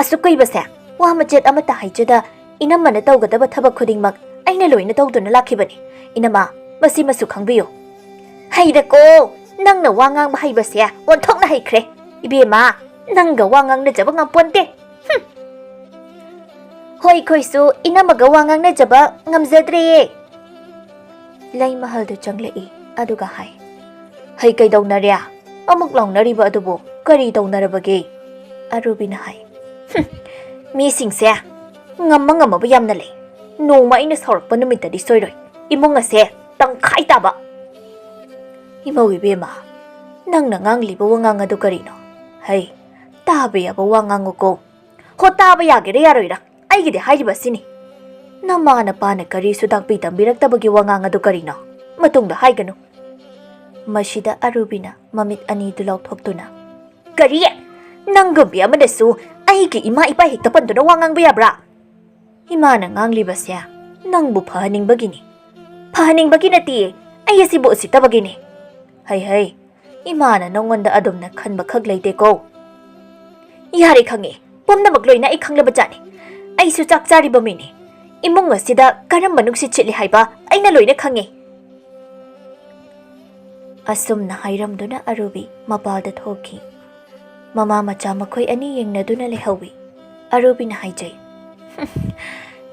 ꯑꯁꯨꯛ ꯀꯨꯏꯕꯁꯦ ꯋꯥ ꯃꯆꯦꯠ ꯑꯃꯠꯇ ꯍꯥꯏꯖꯗ ꯏꯅꯝꯃꯅ ꯇꯧꯒꯗꯕ ꯊꯕꯛ ꯈꯨꯗꯤꯡꯃꯛ ꯑꯩꯅ ꯂꯣꯏꯅ ꯇꯧꯗꯨꯅ ꯂꯥꯛꯈꯤꯕꯅꯤ꯫ ꯏꯅꯝꯃ, ꯃꯁꯤꯃꯁꯨ ꯈꯪꯕꯤꯌꯨ꯫" "ꯍꯩꯔꯦꯀꯣ, ꯅꯪꯅ ꯋꯥ ꯉꯥꯡꯕ ꯍꯩꯕꯁꯦ ꯑꯣꯟꯊꯣꯛꯅ ꯍꯩꯈ꯭ꯔꯦ꯫ ꯏꯕꯦꯝꯃ, ꯅꯪꯒ ꯋꯥ ꯉꯥꯡꯅꯖꯕ ꯉꯝꯄꯣꯟꯇꯦ꯫ ꯍꯨꯝ꯫ ꯍꯣꯏ, ꯑꯩꯈꯣꯏꯁꯨ ꯏꯅꯝꯃꯒ ꯋꯥ ꯉꯥꯡꯅꯖꯕ ꯉꯝꯖꯗ꯭ꯔꯦꯌꯦ꯫ ꯂꯩꯃꯍꯜꯗꯨ ꯆꯪꯂꯛꯏ, ꯑꯗꯨꯒ ꯍꯥꯏ, "ꯍꯩ, ꯀꯩꯗꯧꯅꯔꯦ? ꯑꯃꯨꯛ ꯂꯥꯎꯅꯔꯤꯕ ꯑꯗꯨꯕꯨ ꯀꯔꯤ ꯇꯧꯅꯔꯕꯒꯦ?" ꯑꯔꯨꯕꯤꯅ ꯍꯥꯏ, "ꯍꯨꯝ, ꯃꯤꯁꯤꯡꯁꯦ ꯉꯝꯃ ꯉꯝꯃꯕ ꯌꯥꯝꯅ ꯂꯩ꯫ ꯅꯣꯡꯃ ꯑꯩꯅ ꯁꯥꯎꯔꯛꯄ ꯅꯨꯃꯤꯠꯇꯗꯤ ꯁꯣꯏꯔꯣꯏ꯫ ꯏꯃꯨꯡ ꯑꯁꯦ ꯇꯪꯈꯥꯏ ꯇꯥꯕ꯫" "ꯏꯃꯧ ꯏꯕꯦꯝꯃ, ꯅꯪꯅ ꯉꯥꯡꯂꯤꯕ ꯋꯥꯉꯥꯡ ꯑꯗꯨ ꯀꯔꯤꯅꯣ? ꯍꯩ, ꯇꯥꯕ ꯌꯥꯕ ꯋꯥ ꯉꯥꯡꯉꯨꯀꯣ꯫" "ꯍꯣ, ꯇꯥꯕ ꯌꯥꯒꯦꯔꯥ ꯌꯥꯔꯣꯏꯔꯥ, ꯑꯩꯒꯤꯗꯤ ꯍꯥꯏꯔꯤꯕ ꯑꯁꯤꯅꯤ꯫ ꯅꯃꯥ ꯅꯄꯥꯅ ꯀꯔꯤꯁꯨ ꯇꯥꯛꯄꯤ ꯇꯝꯕꯤꯔꯛꯇꯕꯒꯤ ꯋꯥꯉꯥꯡ ꯑꯗꯨ ꯀꯔꯤꯅꯣ? ꯃꯇꯨꯡꯗ ꯍꯥꯏꯒꯅꯨ꯫" ꯃꯁꯤꯗ ꯑꯔꯨꯕꯤꯅ ꯃꯃꯤꯠ ꯑꯅꯤꯗꯨ ꯂꯥꯎꯊꯣꯛꯇꯨꯅ, "ꯀꯔꯤ? ꯅꯪꯒꯨꯝꯕꯤ ꯑꯃꯅꯁꯨ ꯑꯩꯒꯤ ꯏꯃꯥ ꯏꯄꯥ ꯍꯦꯛꯇ ꯄꯟꯗꯨꯅ ꯋꯥ ꯉꯥꯡꯕ ꯌꯥꯕ꯭ꯔꯥ? ꯏꯃꯥꯅ ꯉꯥꯡꯂꯤꯕꯁꯦ ꯅꯪꯕꯨ ꯐꯍꯟꯅꯤꯡꯕꯒꯤꯅꯤ꯫ ꯐꯍꯟꯅꯤꯡꯕꯒꯤ ꯅꯠꯇꯦ, ꯑꯩ ꯑꯁꯤꯕꯨ ꯎꯁꯤꯠꯇꯕꯒꯤꯅꯤ꯫ ꯍꯩ ꯍꯩ, ꯏꯃꯥꯅ ꯅꯉꯣꯟꯗ ꯑꯗꯨꯝꯅ ꯈꯟꯕ ꯈꯛ ꯂꯩꯇꯦꯀꯣ꯫" "ꯌꯥꯔꯦ, ꯈꯪꯉꯦ꯫ ꯄꯨꯝꯅꯃꯛ ꯂꯣꯏꯅ ꯑꯩ ꯈꯪꯂꯕ ꯖꯥꯠꯅꯤ꯫ ꯑꯩꯁꯨ ꯆꯥꯛ ꯆꯥꯔꯤꯕ ꯃꯤꯅꯤ꯫ ꯏꯃꯨꯡ ꯑꯁꯤꯗ ꯀꯔꯝꯕ ꯅꯨꯡꯁꯤꯠ ꯁꯤꯠꯂꯤ ꯍꯥꯏꯕ ꯑꯩꯅ ꯂꯣꯏꯅ ꯈꯪꯉꯦ꯫" ꯑꯁꯨꯝꯅ ꯍꯥꯏꯔꯝꯗꯨꯅ ꯑꯔꯨꯕꯤ ꯃꯄꯥꯜꯗ ꯊꯣꯛꯈꯤ꯫ ꯃꯃꯥ ꯃꯆꯥ ꯃꯈꯣꯏ ꯑꯅꯤ ꯌꯦꯡꯅꯗꯨꯅ ꯂꯩꯍꯧꯏ꯫ ꯑꯔꯨꯕꯤꯅ ꯍꯥꯏꯖꯩ,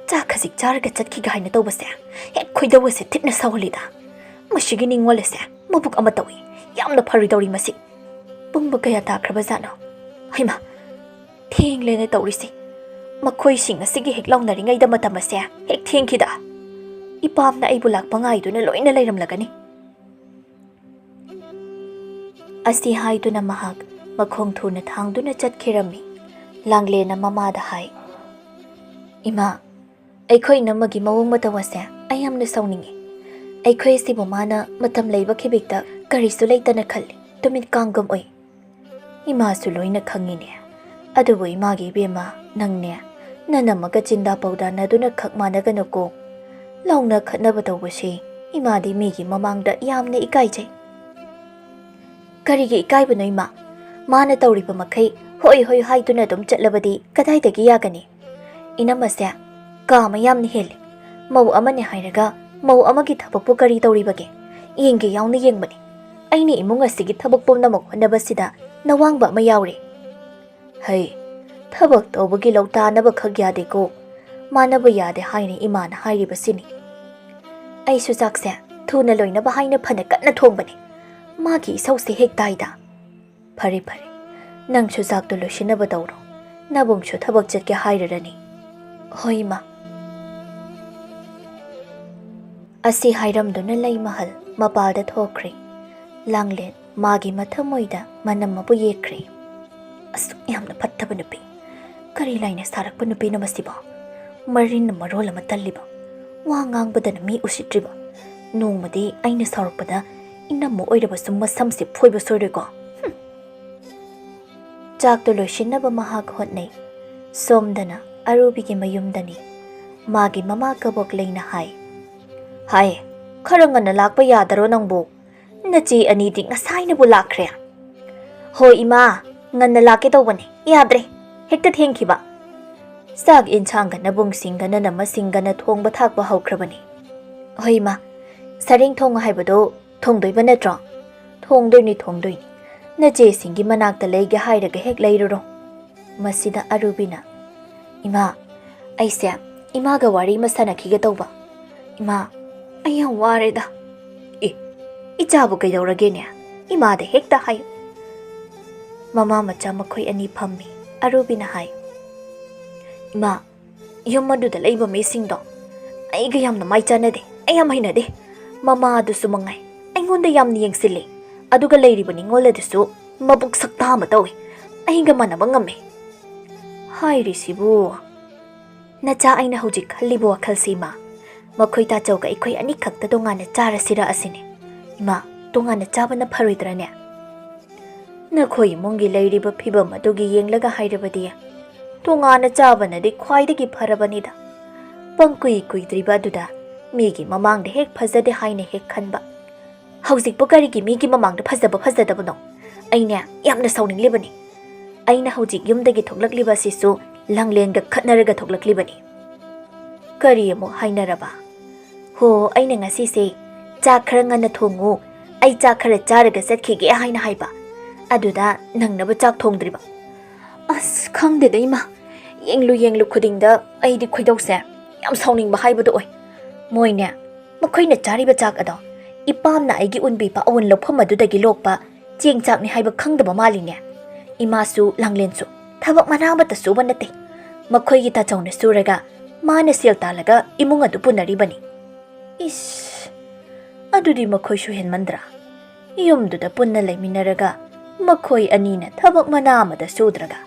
"ꯆꯥꯛ ꯈꯖꯤꯛ ꯆꯥꯔꯒ ꯆꯠꯈꯤꯒ ꯍꯥꯏꯅ ꯇꯧꯕꯁꯦ ꯍꯦꯛ ꯈꯣꯏꯗꯧ ꯑꯁꯦ ꯊꯤꯠꯅ ꯁꯥꯎꯍꯜꯂꯤꯗ꯫ ꯃꯁꯤꯒꯤ ꯅꯤꯡꯉꯣꯜ ꯑꯁꯦ ꯃꯕꯨꯛ ꯑꯃ ꯇꯧꯏ꯫ ꯌꯥꯝꯅ ꯐꯔꯣꯏꯗꯧꯔꯤ ꯃꯁꯤ꯫ ꯄꯨꯡꯕꯨ ꯀꯌꯥ ꯇꯥꯈ꯭ꯔꯕꯖꯥꯠꯅꯣ? ꯍꯩꯃꯥ, ꯊꯦꯡꯂꯦꯅꯦ ꯇꯧꯔꯤꯁꯤ꯫ ꯃꯈꯣꯏꯁꯤꯡ ꯑꯁꯤꯒꯤ ꯍꯦꯛ ꯂꯥꯎꯅꯔꯤꯉꯩꯗ ꯃꯇꯝ ꯑꯁꯦ ꯍꯦꯛ ꯊꯦꯡꯈꯤꯗ꯫ ꯏꯄꯥꯝꯅ ꯑꯩꯕꯨ ꯂꯥꯛꯄ ꯉꯥꯏꯗꯨꯅ ꯂꯣꯏꯅ ꯂꯩꯔꯝꯂꯒꯅꯤ꯫" ꯑꯁꯤ ꯍꯥꯏꯗꯨꯅ ꯃꯍꯥꯛ ꯃꯈꯣꯡ ꯊꯨꯅ ꯊꯥꯡꯗꯨꯅ ꯆꯠꯈꯤꯔꯝꯃꯤ꯫ ꯂꯥꯡꯂꯦꯟꯅ ꯃꯃꯥꯗ ꯍꯥꯏ, "ꯏꯃꯥ, ꯑꯩꯈꯣꯏ ꯏꯅꯝꯃꯒꯤ ꯃꯑꯣꯡ ꯃꯇꯧ ꯑꯁꯦ ꯑꯩ ꯌꯥꯝꯅ ꯁꯥꯎꯅꯤꯡꯉꯤ꯫ ꯑꯩꯈꯣꯏ ꯑꯁꯤꯕꯨ ꯃꯥꯅ ꯃꯇꯝ ꯂꯩꯕ ꯈꯤꯕꯤꯛꯇ ꯀꯔꯤꯁꯨ ꯂꯩꯇꯅ ꯈꯜꯂꯤ, ꯇꯨꯃꯤꯠ ꯀꯥꯡꯒꯨꯝ ꯎꯏ꯫" "ꯏꯃꯥꯁꯨ ꯂꯣꯏꯅ ꯈꯪꯉꯤꯅꯦ꯫ ꯑꯗꯨꯕꯨ ꯏꯃꯥꯒꯤ ꯏꯕꯦꯝꯃ, ꯅꯪꯅꯦ, ꯅꯅꯝꯃꯒ ꯆꯤꯟꯗꯥ ꯄꯥꯎꯗꯥꯅꯗꯨꯅ ꯈꯛ ꯃꯥꯟꯅꯒꯅꯨꯀꯣ꯫ ꯂꯥꯎꯅ ꯈꯠꯅꯕ ꯇꯧꯕꯁꯤ ꯏꯃꯥꯗꯤ ꯃꯤꯒꯤ ꯃꯃꯥꯡꯗ ꯌꯥꯝꯅ ꯏꯀꯥꯏꯖꯩ꯫" "ꯀꯔꯤꯒꯤ ꯏꯀꯥꯏꯕꯅꯣ ꯏꯃꯥ? ꯃꯥꯅ ꯇꯧꯔꯤꯕ ꯃꯈꯩ ꯍꯣꯏ ꯍꯣꯏ ꯍꯥꯏꯗꯨꯅ ꯑꯗꯨꯝ ꯆꯠꯂꯕꯗꯤ ꯀꯗꯥꯏꯗꯒꯤ ꯌꯥꯒꯅꯤ? ꯏꯅꯝꯃꯁꯦ ꯀꯥ ꯑꯃ ꯌꯥꯝꯅ ꯍꯦꯜꯂꯤ꯫ ꯃꯧ ꯑꯃꯅꯦ ꯍꯥꯏꯔꯒ ꯃꯧ ꯑꯃꯒꯤ ꯊꯕꯛꯄꯨ ꯀꯔꯤ ꯇꯧꯔꯤꯕꯒꯦ? ꯌꯦꯡꯒꯦ ꯌꯥꯎꯅ ꯌꯦꯡꯕꯅꯤ꯫" ꯑꯩꯅ ꯏꯃꯨꯡ ꯑꯁꯤꯒꯤ ꯊꯕꯛ ꯄꯨꯝꯅꯃꯛ ꯍꯣꯠꯅꯕꯁꯤꯗ ꯅꯋꯥꯡꯕ ꯑꯃ ꯌꯥꯎꯔꯦ꯫ ꯍꯩ, ꯊꯕꯛ ꯇꯧꯕꯒꯤ ꯂꯧꯇꯥꯅꯕ ꯈꯛ ꯌꯥꯗꯦꯀꯣ, ꯃꯥꯟꯅꯕ ꯌꯥꯗꯦ ꯍꯥꯏꯅ ꯏꯃꯥꯅ ꯍꯥꯏꯔꯤꯕꯁꯤꯅꯤ꯫ ꯑꯩꯁꯨ ꯆꯥꯛꯁꯦ ꯊꯨꯅ ꯂꯣꯏꯅꯕ ꯍꯥꯏꯅ ꯐꯅ ꯀꯟꯅ ꯊꯣꯡꯕꯅꯤ꯫ ꯃꯥꯒꯤ ꯏꯁꯧꯁꯦ ꯍꯦꯛ ꯇꯥꯏꯗ꯫ ꯐꯔꯦ ꯐꯔꯦ, ꯅꯪꯁꯨ ꯆꯥꯛꯇꯣ ꯂꯣꯏꯁꯤꯟꯅꯕ ꯇꯧꯔꯣ꯫ ꯅꯕꯨꯡꯁꯨ ꯊꯕꯛ ꯆꯠꯀꯦ ꯍꯥꯏꯔꯔꯅꯤ꯫ ꯍꯣꯏ ꯏꯃꯥ꯫ ꯑꯁꯤ ꯍꯥꯏꯔꯝꯗꯨꯅ ꯂꯩꯃꯍꯜ ꯃꯄꯥꯜꯗ ꯊꯣꯛꯈ꯭ꯔꯦ꯫ ꯂꯥꯡꯂꯦꯟ ꯃꯥꯒꯤ ꯃꯊꯃꯣꯏꯗ ꯃꯅꯝ ꯑꯃꯕꯨ ꯌꯦꯛꯈ꯭ꯔꯦ꯫ ꯑꯁꯨꯛ ꯌꯥꯝꯅ ꯐꯠꯇꯕ ꯅꯨꯄꯤ, ꯀꯔꯤ ꯂꯥꯏꯅ ꯁꯥꯔꯛꯄ ꯅꯨꯄꯤꯅꯣ ꯃꯁꯤꯕꯣ? ꯃꯔꯤꯟꯅ ꯃꯔꯣꯜ ꯑꯃ ꯇꯜꯂꯤꯕ, ꯋꯥ ꯉꯥꯡꯕꯗꯅ ꯃꯤ ꯎꯁꯤꯠꯇ꯭ꯔꯤꯕ꯫ ꯅꯣꯡꯃꯗꯤ ꯑꯩꯅ ꯁꯥꯎꯔꯛꯄꯗ ꯏꯅꯝꯃ ꯑꯣꯏꯔꯕꯁꯨ ꯃꯁꯝꯁꯦ ꯐꯣꯏꯕ ꯁꯣꯏꯔꯣꯏꯀꯣ꯫ ꯍꯨꯝ꯫ ꯆꯥꯛꯇꯨ ꯂꯣꯏꯁꯤꯟꯅꯕ ꯃꯍꯥꯛ ꯍꯣꯠꯅꯩ꯫ ꯁꯣꯝꯗꯅ ꯑꯔꯨꯕꯤꯒꯤ ꯃꯌꯨꯝꯗꯅꯤ꯫ ꯃꯥꯒꯤ ꯃꯃꯥ ꯀꯕꯣꯛ ꯂꯩꯅ ꯍꯥꯏ, ꯍꯥꯏ, ꯈꯔ ꯉꯟꯅ ꯂꯥꯛꯄ ꯌꯥꯗꯔꯣ ꯅꯪꯕꯨ? ꯅꯆꯦ ꯑꯅꯤꯗꯤ ꯉꯁꯥꯏꯅꯕꯨ ꯂꯥꯛꯈ꯭ꯔꯦ꯫ ꯍꯣꯏ ꯏꯃꯥ, ꯉꯟꯅ ꯂꯥꯛꯀꯦ ꯇꯧꯕꯅꯦ, ꯌꯥꯗ꯭ꯔꯦ, ꯍꯦꯛꯇ ꯊꯦꯡꯈꯤꯕ꯫ ꯆꯥꯛ ꯏꯟꯁꯥꯡꯒ ꯅꯕꯨꯡꯁꯤꯡꯒꯅ ꯅꯃꯁꯤꯡꯒꯅ ꯊꯣꯡꯕ ꯊꯥꯛꯄ ꯍꯧꯈ꯭ꯔꯕꯅꯤ꯫ ꯍꯣꯏ ꯏꯃꯥ, ꯁꯔꯦꯡ ꯊꯣꯡꯉꯨ ꯍꯥꯏꯕꯗꯣ ꯊꯣꯡꯗꯣꯏꯕ ꯅꯠꯇ꯭ꯔꯣ? ꯊꯣꯡꯗꯣꯏꯅꯤ, ꯊꯣꯡꯗꯣꯏꯅꯤ꯫ ꯅꯆꯦꯁꯤꯡꯒꯤ ꯃꯅꯥꯛꯇ ꯂꯩꯒꯦ ꯍꯥꯏꯔꯒ ꯍꯦꯛ ꯂꯩꯔꯨꯔꯣ꯫ ꯃꯁꯤꯗ ꯑꯔꯨꯕꯤꯅ, ꯏꯃꯥ, ꯑꯩꯁꯦ ꯏꯃꯥꯒ ꯋꯥꯔꯤ ꯑꯃ ꯁꯥꯟꯅꯈꯤꯒꯦ ꯇꯧꯕ꯫ ꯏꯃꯥ, ꯑꯩ ꯌꯥꯝ ꯋꯥꯔꯦꯗ꯫ ꯑꯦ, ꯏꯆꯥꯕꯨ ꯀꯩꯗꯧꯔꯒꯦꯅꯦ? ꯏꯃꯥꯗ ꯍꯦꯛꯇ ꯍꯥꯏꯌꯨ꯫ ꯃꯃꯥ ꯃꯆꯥ ꯃꯈꯣꯏ ꯑꯅꯤ ꯐꯝꯃꯤ꯫ ꯑꯔꯨꯕꯤꯅ ꯍꯥꯏ, ꯏꯃꯥ, ꯌꯨꯝ ꯑꯗꯨꯗ ꯂꯩꯕ ꯃꯤꯁꯤꯡꯗꯣ ꯑꯩꯒ ꯌꯥꯝꯅ ꯃꯥꯏ ꯆꯥꯟꯅꯗꯦ꯫ ꯑꯩ ꯌꯥꯝ ꯍꯩꯅꯗꯦ꯫ ꯃꯃꯥ ꯑꯗꯨꯁꯨ ꯃꯉꯥꯏ, ꯑꯩꯉꯣꯟꯗ ꯌꯥꯝꯅ ꯌꯦꯡꯁꯤꯜꯂꯤ꯫ ꯑꯗꯨꯒ ꯂꯩꯔꯤꯕ ꯅꯤꯉꯣꯜ ꯑꯗꯨꯁꯨ ꯃꯕꯨꯛ ꯁꯛꯇꯥ ꯑꯃ ꯇꯧꯏ꯫ ꯑꯩꯒ ꯃꯥꯟꯅꯕ ꯉꯝꯃꯦ꯫ ꯍꯥꯏꯔꯤꯁꯤꯕꯨ꯫ ꯅꯆꯥ, ꯑꯩꯅ ꯍꯧꯖꯤꯛ ꯈꯜꯂꯤꯕ ꯋꯥꯈꯜꯁꯤ, ꯏꯃꯥ, ꯃꯈꯣꯏ ꯇꯥꯆꯧꯒ ꯑꯩꯈꯣꯏ ꯑꯅꯤꯈꯛꯇ ꯇꯣꯉꯥꯟꯅ ꯆꯥꯔꯁꯤꯔ ꯑꯁꯤꯅꯤ꯫ ꯏꯃꯥ, ꯇꯣꯉꯥꯟꯅ ꯆꯥꯕꯅ ꯐꯔꯣꯏꯗ꯭ꯔꯅꯦ? ꯅꯈꯣꯏ ꯏꯃꯨꯡꯒꯤ ꯂꯩꯔꯤꯕ ꯐꯤꯕꯝ ꯑꯗꯨꯒꯤ ꯌꯦꯡꯂꯒ ꯍꯥꯏꯔꯕꯗꯤ, ꯇꯣꯉꯥꯟꯅ ꯆꯥꯕꯅꯗꯤ ꯈ꯭ꯋꯥꯏꯗꯒꯤ ꯐꯔꯕꯅꯤꯗ꯫ ꯄꯪꯀꯨꯏ ꯀꯨꯏꯗ꯭ꯔꯤꯕ ꯑꯗꯨꯗ ꯃꯤꯒꯤ ꯃꯃꯥꯡꯗ ꯍꯦꯛ ꯐꯖꯗꯦ ꯍꯥꯏꯅ ꯍꯦꯛ ꯈꯟꯕ꯫ ꯍꯧꯖꯤꯛꯄꯨ ꯀꯔꯤꯒꯤ ꯃꯤꯒꯤ ꯃꯃꯥꯡꯗ ꯐꯖꯕ ꯐꯖꯗꯕꯅꯣ? ꯑꯩꯅꯦ, ꯌꯥꯝꯅ ꯁꯥꯎꯅꯤꯡꯂꯤꯕꯅꯤ꯫ ꯑꯩꯅ ꯍꯧꯖꯤꯛ ꯌꯨꯝꯗꯒꯤ ꯊꯣꯛꯂꯛꯂꯤꯕ ꯑꯁꯤꯁꯨ ꯂꯥꯡꯂꯦꯟꯒ ꯈꯠꯅꯔꯒ ꯊꯣꯛꯂꯛꯂꯤꯕꯅꯤ꯫ ꯀꯔꯤ ꯑꯃꯨꯛ ꯍꯥꯏꯅꯔꯕ? ꯍꯣ, ꯑꯩꯅ ꯉꯁꯤꯁꯦ ꯆꯥꯛ ꯈꯔ ꯉꯟꯅ ꯊꯣꯡꯉꯨ, ꯑꯩ ꯆꯥꯛ ꯈꯔ ꯆꯥꯔꯒ ꯆꯠꯈꯤꯒꯦ ꯍꯥꯏꯅ ꯍꯥꯏꯕ꯫ ꯑꯗꯨꯗ ꯅꯪꯅꯕ ꯆꯥꯛ ꯊꯣꯡꯗ꯭ꯔꯤꯕ꯫ ꯑꯁ, ꯈꯪꯗꯦꯗ ꯏꯃꯥ, ꯌꯦꯡꯂꯨ ꯌꯦꯡꯂꯨ ꯈꯨꯗꯤꯡꯗ ꯑꯩꯗꯤ ꯈꯣꯏꯗꯧꯁꯦ ꯌꯥꯝ ꯁꯥꯎꯅꯤꯡꯕ ꯍꯥꯏꯕꯗꯨ ꯑꯣꯏ꯫ ꯃꯣꯏꯅꯦ, ꯃꯈꯣꯏꯅ ꯆꯥꯔꯤꯕ ꯆꯥꯛ ꯑꯗꯣ ꯏꯄꯥꯝꯅ ꯑꯩꯒꯤ ꯎꯟꯕꯤꯕ ꯑꯋꯨꯟ ꯂꯧꯐꯝ ꯑꯗꯨꯗꯒꯤ ꯂꯣꯛꯄ ꯆꯦꯡ ꯆꯥꯛꯅꯤ ꯍꯥꯏꯕ ꯈꯪꯗꯕ ꯃꯥꯜꯂꯤꯅꯦ꯫ ꯏꯃꯥꯁꯨ ꯂꯥꯡꯂꯦꯟꯁꯨ ꯊꯕꯛ ꯃꯅꯥ ꯑꯃꯠꯇ ꯁꯨꯕ ꯅꯠꯇꯦ꯫ ꯃꯈꯣꯏꯒꯤ ꯇꯥꯆꯧꯅ ꯁꯨꯔꯒ ꯃꯥꯅ ꯁꯦꯜ ꯇꯥꯜꯂꯒ ꯏꯃꯨꯡ ꯑꯗꯨ ꯄꯨꯅꯔꯤꯕꯅꯤ꯫ ꯏꯁ, ꯑꯗꯨꯗꯤ ꯃꯈꯣꯏꯁꯨ ꯍꯦꯟꯃꯟꯗ꯭ꯔꯥ? ꯌꯨꯝꯗꯨꯗ ꯄꯨꯟꯅ ꯂꯩꯃꯤꯟꯅꯔꯒ ꯃꯈꯣꯏ ꯑꯅꯤꯅ ꯊꯕꯛ ꯃꯅꯥ ꯑꯃꯗ ꯁꯨꯗ꯭ꯔꯒ,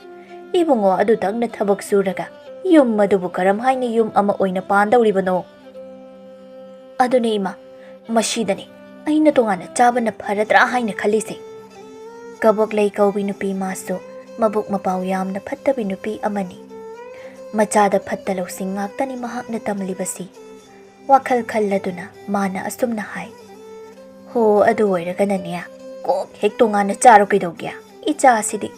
ꯏꯕꯨꯡꯉꯣ ꯑꯗꯨꯇꯪꯅ ꯊꯕꯛ ꯁꯨꯔꯒ ꯌꯨꯝ ꯑꯗꯨꯕꯨ ꯀꯔꯝꯍꯥꯏꯅ ꯌꯨꯝ ꯑꯃ ꯑꯣꯏꯅ ꯄꯥꯟꯗꯧꯔꯤꯕꯅꯣ? ꯑꯗꯨꯅꯦ ꯏꯃꯥ, ꯃꯁꯤꯗꯅꯦ ꯑꯩꯅ ꯇꯣꯉꯥꯟꯅ ꯆꯥꯕꯅ ꯐꯔꯗ꯭ꯔꯥ ꯍꯥꯏꯅ ꯈꯜꯂꯤꯁꯦ꯫ ꯀꯕꯣꯛꯂꯩ ꯀꯧꯕꯤ ꯅꯨꯄꯤ ꯃꯥꯁꯨ ꯃꯕꯨꯛ ꯃꯄꯥꯎ ꯌꯥꯝꯅ ꯐꯠꯇꯕꯤ ꯅꯨꯄꯤ ꯑꯃꯅꯤ꯫ ꯃꯆꯥꯗ ꯐꯠꯇ ꯂꯧꯁꯤꯡ ꯉꯥꯛꯇꯅꯤ ꯃꯍꯥꯛꯅ ꯇꯝꯂꯤꯕꯁꯤ꯫ ꯋꯥꯈꯜ ꯈꯜꯂꯗꯨꯅ ꯃꯥꯅ ꯑꯁꯨꯝꯅ ꯍꯥꯏ, "ꯍꯣ, ꯑꯗꯨ ꯑꯣꯏꯔꯒꯅꯅꯦ, ꯀꯣꯛ ꯍꯦꯛ ꯇꯣꯉꯥꯟꯅ ꯆꯥꯔꯣ ꯀꯩꯗꯧꯒꯦ? ꯏꯆꯥꯁꯤꯗꯤ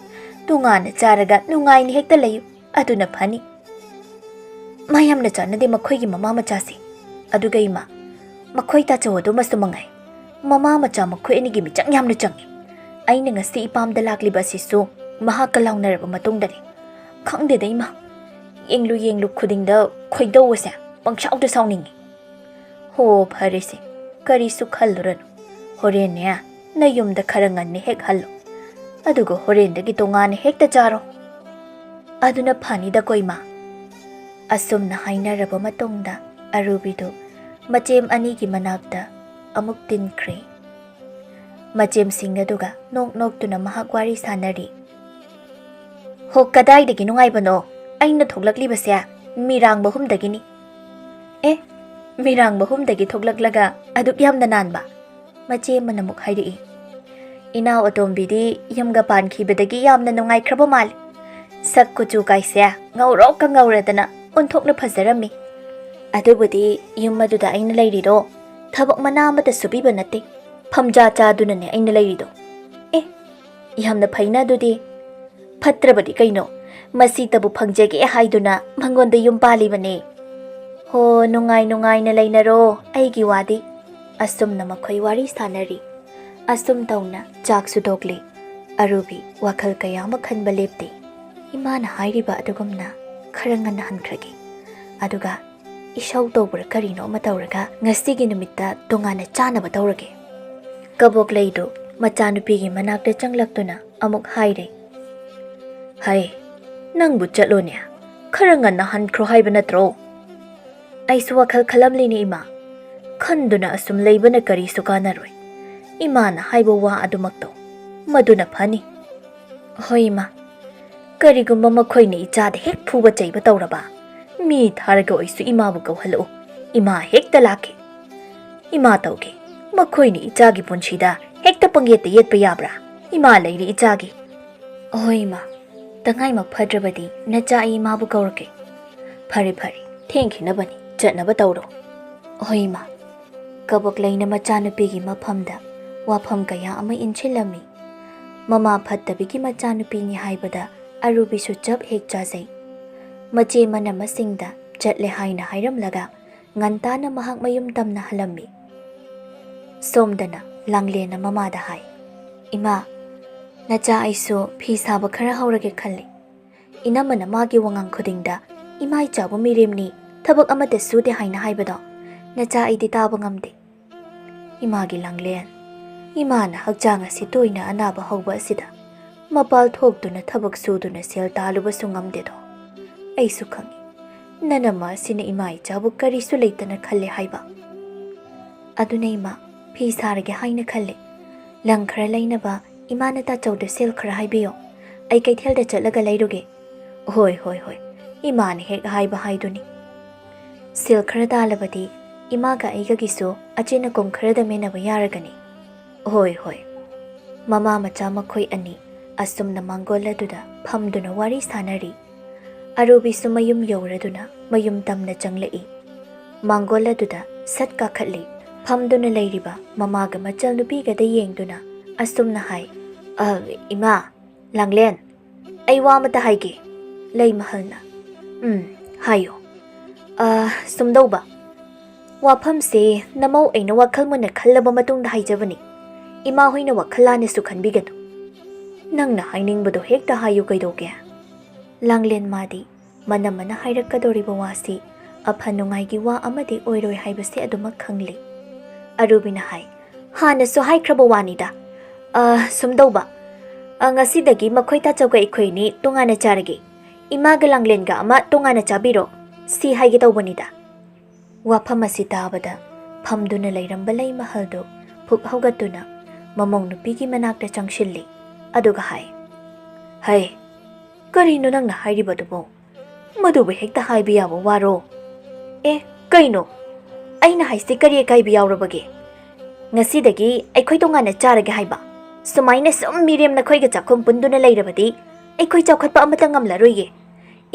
ꯇꯣꯉꯥꯟꯅ ꯆꯥꯔꯒ ꯅꯨꯡꯉꯥꯏꯅ ꯍꯦꯛꯇ ꯂꯩꯌꯨ, ꯑꯗꯨꯅ ꯐꯅꯤ꯫ ꯃꯥ ꯌꯥꯝꯅ ꯆꯥꯟꯅꯗꯦ ꯃꯈꯣꯏꯒꯤ ꯃꯃꯥ ꯃꯆꯥꯁꯦ꯫ ꯑꯗꯨꯒ ꯏꯃꯥ, ꯃꯈꯣꯏ ꯇꯥꯆꯧ ꯑꯗꯨꯃꯁꯨ ꯃꯉꯥꯏ꯫ ꯃꯃꯥ ꯃꯆꯥ ꯃꯈꯣꯏ ꯑꯅꯤꯒꯤ ꯃꯤꯆꯪ ꯌꯥꯝꯅ ꯆꯪꯉꯤ꯫ ꯑꯩꯅ ꯉꯁꯤ ꯏꯄꯥꯝꯗ ꯂꯥꯛꯂꯤꯕ ꯑꯁꯤꯁꯨ ꯃꯍꯥꯛꯀ ꯂꯥꯎꯅꯔꯕ ꯃꯇꯨꯡꯗꯅꯤ꯫ ꯈꯪꯗꯦꯗ ꯏꯃꯥ, ꯌꯦꯡꯂꯨ ꯌꯦꯡꯂꯨ ꯈꯨꯗꯤꯡꯗ ꯈꯣꯏꯗꯧ ꯑꯁꯦ ꯄꯪꯁꯥꯎꯗ ꯁꯥꯎꯅꯤꯡꯉꯤ꯫ ꯍꯣ, ꯐꯔꯦꯁꯦ, ꯀꯔꯤꯁꯨ ꯈꯜꯂꯨꯔꯅꯨ꯫ ꯍꯣꯔꯦꯟꯅꯦ ꯅꯌꯨꯝꯗ ꯈꯔ ꯉꯟꯅ ꯍꯦꯛ ꯍꯜꯂꯣ, ꯑꯗꯨꯒ ꯍꯣꯔꯦꯟꯗꯒꯤ ꯇꯣꯉꯥꯟꯅ ꯍꯦꯛꯇ ꯆꯥꯔꯣ꯫ ꯑꯗꯨꯅ ꯐꯅꯤꯗꯀꯣ ꯏꯃꯥ꯫" ꯑꯁꯨꯝꯅ ꯍꯥꯏꯅꯔꯕ ꯃꯇꯨꯡꯗ ꯑꯔꯨꯕꯤꯗꯨ ꯃꯆꯦꯝ ꯑꯅꯤꯒꯤ ꯃꯅꯥꯛꯇ ꯑꯃꯨꯛ ꯇꯤꯟꯈ꯭ꯔꯦ꯫ ꯃꯆꯦꯝꯁꯤꯡ ꯑꯗꯨꯒ ꯅꯣꯛ ꯅꯣꯛꯇꯨꯅ ꯃꯍꯥꯛ ꯋꯥꯔꯤ ꯁꯥꯟꯅꯔꯤ꯫ "ꯍꯣ, ꯀꯗꯥꯏꯗꯒꯤ ꯅꯨꯡꯉꯥꯏꯕꯅꯣ? ꯑꯩꯅ ꯊꯣꯛꯂꯛꯂꯤꯕꯁꯦ ꯃꯤꯔꯥꯡ ꯃꯍꯨꯝꯗꯒꯤꯅꯤ꯫" "ꯑꯦ, ꯃꯤꯔꯥꯡ ꯃꯍꯨꯝꯗꯒꯤ ꯊꯣꯛꯂꯛꯂꯒ ꯑꯗꯨꯛ ꯌꯥꯝꯅ ꯅꯥꯟꯕ?" ꯃꯆꯦ ꯑꯃꯅ ꯑꯃꯨꯛ ꯍꯥꯏꯔꯛꯏ꯫ "ꯏꯅꯥꯎ ꯑꯇꯣꯝꯕꯤꯗꯤ ꯌꯨꯝꯒ ꯄꯥꯟꯈꯤꯕꯗꯒꯤ ꯌꯥꯝꯅ ꯅꯨꯡꯉꯥꯏꯈ꯭ꯔꯕ ꯃꯥꯜꯂꯤ꯫ ꯁꯛ ꯀꯨꯆꯨ ꯀꯥꯏꯁꯦ ꯉꯧꯔꯣꯛꯀ ꯉꯧꯔꯗꯅ ꯑꯣꯟꯊꯣꯛꯅ ꯐꯖꯔꯝꯃꯤ꯫ ꯑꯗꯨꯕꯨꯗꯤ ꯌꯨꯝ ꯑꯗꯨꯗ ꯑꯩꯅ ꯂꯩꯔꯤꯗꯣ ꯊꯕꯛ ꯃꯅꯥ ꯑꯃꯠꯇ ꯁꯨꯕꯤꯕ ꯅꯠꯇꯦ, ꯐꯝꯖꯥ ꯆꯥꯗꯨꯅꯅꯦ ꯑꯩꯅ ꯂꯩꯔꯤꯗꯣ꯫" "ꯑꯦ, ꯌꯥꯝꯅ ꯐꯩꯅ ꯑꯗꯨꯗꯤ꯫" "ꯐꯠꯇ꯭ꯔꯕꯗꯤ ꯀꯩꯅꯣ? ꯃꯁꯤꯇꯕꯨ ꯐꯪꯖꯒꯦ ꯍꯥꯏꯗꯨꯅ ꯃꯉꯣꯟꯗ ꯌꯨꯝ ꯄꯥꯜꯂꯤꯕꯅꯦ꯫ ꯍꯣ, ꯅꯨꯡꯉꯥꯏ ꯅꯨꯡꯉꯥꯏꯅ ꯂꯩꯅꯔꯣ, ꯑꯩꯒꯤ ꯋꯥꯗꯤ꯫" ꯑꯁꯨꯝꯅ ꯃꯈꯣꯏ ꯋꯥꯔꯤ ꯁꯥꯟꯅꯔꯤ꯫ ꯑꯁꯨꯝ ꯇꯧꯅ ꯆꯥꯛꯁꯨ ꯇꯣꯛꯂꯦ꯫ ꯑꯔꯨꯕꯤ ꯋꯥꯈꯜ ꯀꯌꯥ ꯑꯃ ꯈꯟꯕ ꯂꯦꯞꯇꯦ꯫ ꯏꯃꯥꯅ ꯍꯥꯏꯔꯤꯕ ꯑꯗꯨꯒꯨꯝꯅ ꯈꯔ ꯉꯟꯅ ꯍꯟꯈ꯭ꯔꯒꯦ꯫ ꯑꯗꯨꯒ ꯏꯁꯧ ꯇꯧꯕ꯭ꯔꯥ ꯀꯔꯤꯅꯣ ꯑꯃ ꯇꯧꯔꯒ ꯉꯁꯤꯒꯤ ꯅꯨꯃꯤꯠꯇ ꯇꯣꯉꯥꯟꯅ ꯆꯥꯅꯕ ꯇꯧꯔꯒꯦ꯫ ꯀꯕꯣꯛꯂꯩꯗꯨ ꯃꯆꯥꯅꯨꯄꯤꯒꯤ ꯃꯅꯥꯛꯇ ꯆꯪꯂꯛꯇꯨꯅ ꯑꯃꯨꯛ ꯍꯥꯏꯔꯦ, "ꯍꯩ, ꯅꯪꯕꯨ ꯆꯠꯂꯣꯅꯦ, ꯈꯔ ꯉꯟꯅ ꯍꯟꯈ꯭ꯔꯣ ꯍꯥꯏꯕ ꯅꯠꯇ꯭ꯔꯣ?" "ꯑꯩꯁꯨ ꯋꯥꯈꯜ ꯈꯜꯂꯝꯂꯤꯅꯦ ꯏꯃꯥ꯫ ꯈꯟꯗꯨꯅ ꯑꯁꯨꯝ ꯂꯩꯕꯅ ꯀꯔꯤꯁꯨ ꯀꯥꯟꯅꯔꯣꯏ꯫ ꯏꯃꯥꯅ ꯍꯥꯏꯕ ꯋꯥ ꯑꯗꯨꯃꯛꯇꯣ, ꯃꯗꯨꯅ ꯐꯅꯤ꯫" "ꯍꯣꯏ ꯏꯃꯥ, ꯀꯔꯤꯒꯨꯝꯕ ꯃꯈꯣꯏꯅ ꯏꯆꯥꯗ ꯍꯦꯛ ꯐꯨꯕ ꯆꯩꯕ ꯇꯧꯔꯕ, ꯃꯤ ꯊꯥꯔꯒ ꯑꯣꯏꯁꯨ ꯏꯃꯥꯕꯨ ꯀꯧꯍꯜꯂꯛꯎ꯫ ꯏꯃꯥ ꯍꯦꯛꯇ ꯂꯥꯛꯀꯦ꯫ ꯏꯃꯥ ꯇꯧꯒꯦ꯫ ꯃꯈꯣꯏꯅ ꯏꯆꯥꯒꯤ ꯄꯨꯟꯁꯤꯗ ꯍꯦꯛꯇ ꯄꯪꯌꯦꯠꯇ ꯌꯦꯠꯄ ꯌꯥꯕ꯭ꯔꯥ? ꯏꯃꯥ ꯂꯩꯔꯤ ꯏꯆꯥꯒꯤ꯫" "ꯍꯣꯏ ꯏꯃꯥ, ꯇꯉꯥꯏꯃꯛ ꯐꯗ꯭ꯔꯕꯗꯤ ꯅꯆꯥ ꯑꯩ ꯏꯃꯥꯕꯨ ꯀꯧꯔꯛꯀꯦ꯫" "ꯐꯔꯦ ꯐꯔꯦ, ꯊꯦꯡꯈꯤꯅꯕꯅꯤ, ꯆꯠꯅꯕ ꯇꯧꯔꯣ꯫" "ꯍꯣꯏ ꯏꯃꯥ꯫" ꯀꯕꯣꯛꯂꯩꯅ ꯃꯆꯥꯅꯨꯄꯤꯒꯤ ꯃꯐꯝꯗ ꯋꯥꯐꯝ ꯀꯌꯥ ꯑꯃ ꯏꯟꯁꯤꯜꯂꯝꯃꯤ꯫ ꯃꯃꯥ ꯐꯠꯇꯕꯤꯒꯤ ꯃꯆꯥꯅꯨꯄꯤꯅꯤ ꯍꯥꯏꯕꯗ ꯑꯔꯨꯕꯤꯁꯨ ꯆꯞ ꯍꯦꯛ ꯆꯥꯖꯩ꯫ ꯃꯆꯦ ꯃꯅꯝꯃꯁꯤꯡꯗ ꯆꯠꯂꯦ ꯍꯥꯏꯅ ꯍꯥꯏꯔꯝꯂꯒ ꯉꯟꯇꯥꯅ ꯃꯍꯥꯛ ꯃꯌꯨꯝ ꯇꯝꯅ ꯍꯜꯂꯝꯃꯤ꯫ ꯁꯣꯝꯗꯅ ꯂꯥꯡꯂꯦꯟꯅ ꯃꯃꯥꯗ ꯍꯥꯏ, "ꯏꯃꯥ, ꯅꯆꯥ ꯑꯩꯁꯨ ꯐꯤ ꯁꯥꯕ ꯈꯔ ꯍꯧꯔꯒꯦ ꯈꯜꯂꯤ꯫ ꯏꯅꯝꯃꯅ ꯃꯥꯒꯤ ꯋꯥꯉꯥꯡ ꯈꯨꯗꯤꯡꯗ ꯏꯃꯥ ꯏꯆꯥꯕꯨ ꯃꯤꯔꯦꯝꯅꯤ, ꯊꯕꯛ ꯑꯃꯠꯇ ꯁꯨꯗꯦ ꯍꯥꯏꯅ ꯍꯥꯏꯕꯗꯣ ꯅꯆꯥ ꯑꯩꯗꯤ ꯇꯥꯕ ꯉꯝꯗꯦ꯫" "ꯏꯃꯥꯒꯤ ꯂꯥꯡꯂꯦꯟ, ꯏꯃꯥꯅ ꯍꯛꯆꯥꯡ ꯑꯁꯤ ꯇꯣꯏꯅ ꯑꯅꯥꯕ ꯍꯧꯕ ꯑꯁꯤꯗ ꯃꯄꯥꯜ ꯊꯣꯛꯇꯨꯅ ꯊꯕꯛ ꯁꯨꯗꯨꯅ ꯁꯦꯜ ꯇꯥꯜꯂꯨꯕꯁꯨ ꯉꯝꯗꯦꯗꯣ꯫ ꯑꯩꯁꯨ ꯈꯪꯏ, ꯅꯅꯝꯃ ꯑꯁꯤꯅ ꯏꯃꯥ ꯏꯆꯥꯕꯨ ꯀꯔꯤꯁꯨ ꯂꯩꯇꯅ ꯈꯜꯂꯦ ꯍꯥꯏꯕ꯫ ꯑꯗꯨꯅ ꯏꯃꯥ, ꯐꯤ ꯁꯥꯔꯒꯦ ꯍꯥꯏꯅ ꯈꯜꯂꯦ꯫ ꯂꯪ ꯈꯔ ꯂꯩꯅꯕ ꯏꯃꯥꯅ ꯇꯥꯆꯧꯗ ꯁꯦꯜ ꯈꯔ ꯍꯥꯏꯕꯤꯌꯣ꯫ ꯑꯩ ꯀꯩꯊꯦꯜꯗ ꯆꯠꯂꯒ ꯂꯩꯔꯨꯒꯦ꯫" "ꯍꯣꯏ, ꯍꯣꯏ, ꯍꯣꯏ꯫ ꯏꯃꯥꯅ ꯍꯦꯛ ꯍꯥꯏꯕ ꯍꯥꯏꯗꯨꯅꯤ꯫ ꯁꯦꯜ ꯈꯔ ꯇꯥꯜꯂꯕꯗꯤ ꯏꯃꯥꯒ ꯑꯩꯒꯒꯤꯁꯨ ꯑꯆꯦꯠ ꯑꯀꯣꯝ ꯈꯔꯗ ꯃꯦꯟꯅꯕ ꯌꯥꯔꯒꯅꯤ꯫" "ꯍꯣꯏ, ꯍꯣꯏ꯫" ꯃꯃꯥ ꯃꯆꯥ ꯃꯈꯣꯏ ꯑꯅꯤ ꯑꯁꯨꯝꯅ ꯃꯥꯡꯒꯣꯜ ꯑꯗꯨꯗ ꯐꯝꯗꯨꯅ ꯋꯥꯔꯤ ꯁꯥꯅꯔꯤ꯫ ꯑꯔꯨꯕꯤꯁꯨ ꯃꯌꯨꯝ ꯌꯧꯔꯗꯨꯅ ꯃꯌꯨꯝ ꯇꯝꯅ ꯆꯪꯂꯛꯏ꯫ ꯃꯥꯡꯒꯣꯜ ꯑꯗꯨꯗ ꯁꯠ ꯀꯥꯈꯠꯂꯤ꯫ ꯐꯝꯗꯨꯅ ꯂꯩꯔꯤꯕ ꯃꯃꯥꯒ ꯃꯆꯜꯅꯨꯄꯤꯒꯗ ꯌꯦꯡꯗꯨꯅ ꯑꯁꯨꯝꯅ ꯍꯥꯏ, "ꯑ, ꯏꯃꯥ, ꯂꯥꯡꯂꯦꯟ, ꯑꯩ ꯋꯥ ꯑꯃꯇ ꯍꯥꯏꯒꯦ꯫" ꯂꯩꯃꯍꯜꯅ, "ꯎꯝ, ꯍꯥꯏꯌꯣ꯫" "ꯑ, ꯁꯨꯝꯗꯧꯕ, ꯋꯥꯐꯝꯁꯦ ꯅꯃꯧ ꯑꯩꯅ ꯋꯥꯈꯜ ꯃꯨꯟꯅ ꯈꯜꯂꯕ ꯃꯇꯨꯡꯗ ꯍꯥꯏꯖꯕꯅꯤ꯫ ꯏꯃꯥ ꯍꯣꯏꯅ ꯋꯥꯈꯜ ꯂꯥꯟꯅꯁꯨ ꯈꯟꯕꯤꯒꯅꯨ꯫ ꯅꯪꯅ ꯍꯥꯏꯅꯤꯡꯕꯗꯣ ꯍꯦꯛꯇ ꯍꯥꯏꯌꯨ ꯀꯩꯗꯧꯒꯦ?" ꯂꯥꯡꯂꯦꯟ ꯃꯥꯗꯤ ꯃꯅꯝꯃꯅ ꯍꯥꯏꯔꯛꯀꯗꯧꯔꯤꯕ ꯋꯥꯁꯤ ꯑꯐ ꯅꯨꯡꯉꯥꯏꯒꯤ ꯋꯥ ꯑꯃꯗꯤ ꯑꯣꯏꯔꯣꯏ ꯍꯥꯏꯕꯁꯦ ꯑꯗꯨꯃꯛ ꯈꯪꯂꯤ꯫ ꯑꯔꯨꯕꯤꯅ ꯍꯥꯏ, "ꯍꯥꯟꯅꯁꯨ ꯍꯥꯏꯈ꯭ꯔꯕ ꯋꯥꯅꯤꯗ꯫ ꯑ, ꯁꯨꯝ ꯇꯧꯕ, ꯑ, ꯉꯁꯤꯗꯒꯤ ꯃꯈꯣꯏ ꯇꯥꯆꯧꯒ ꯑꯩꯈꯣꯏ ꯑꯅꯤ ꯇꯣꯉꯥꯟꯅ ꯆꯥꯔꯒꯦ꯫ ꯏꯃꯥꯒ ꯂꯥꯡꯂꯦꯟꯒ ꯑꯃ ꯇꯣꯉꯥꯟꯅ ꯆꯥꯕꯤꯔꯣ, ꯁꯤ ꯍꯥꯏꯒꯦ ꯇꯧꯕꯅꯤꯗ꯫" ꯋꯥꯐꯝ ꯑꯁꯤ ꯇꯥꯕꯗ ꯐꯝꯗꯨꯅ ꯂꯩꯔꯝꯕ ꯂꯩꯃꯍꯜꯗꯨ ꯐꯨꯛ ꯍꯧꯒꯠꯇꯨꯅ ꯃꯃꯧ ꯅꯨꯄꯤꯒꯤ ꯃꯅꯥꯛꯇ ꯆꯪꯁꯤꯜꯂꯤ꯫ ꯑꯗꯨꯒ ꯍꯥꯏ, "ꯍꯩ, ꯀꯔꯤꯅꯣ ꯅꯪꯅ ꯍꯥꯏꯔꯤꯕꯗꯨꯕꯣ? ꯃꯗꯨꯕꯨ ꯍꯦꯛꯇ ꯍꯥꯏꯕ ꯌꯥꯕ ꯋꯥꯔꯣ?" "ꯑꯦ, ꯀꯩꯅꯣ? ꯑꯩꯅ ꯍꯥꯏꯁꯤ ꯀꯔꯤ ꯑꯀꯥꯏꯕ ꯌꯥꯎꯔꯕꯒꯦ? ꯉꯁꯤꯗꯒꯤ ꯑꯩꯈꯣꯏ ꯇꯣꯉꯥꯟꯅ ꯆꯥꯔꯒꯦ ꯍꯥꯏꯕ꯫ ꯁꯨꯃꯥꯏꯅ ꯁꯨꯝ ꯃꯤꯔꯦꯝ ꯅꯈꯣꯏꯒ ꯆꯥꯛꯈꯨꯝ ꯄꯨꯟꯗꯨꯅ ꯂꯩꯔꯕꯗꯤ ꯑꯩꯈꯣꯏ ꯆꯥꯎꯈꯠꯄ ꯑꯃꯠꯇ ꯉꯝꯂꯔꯣꯏꯌꯦ꯫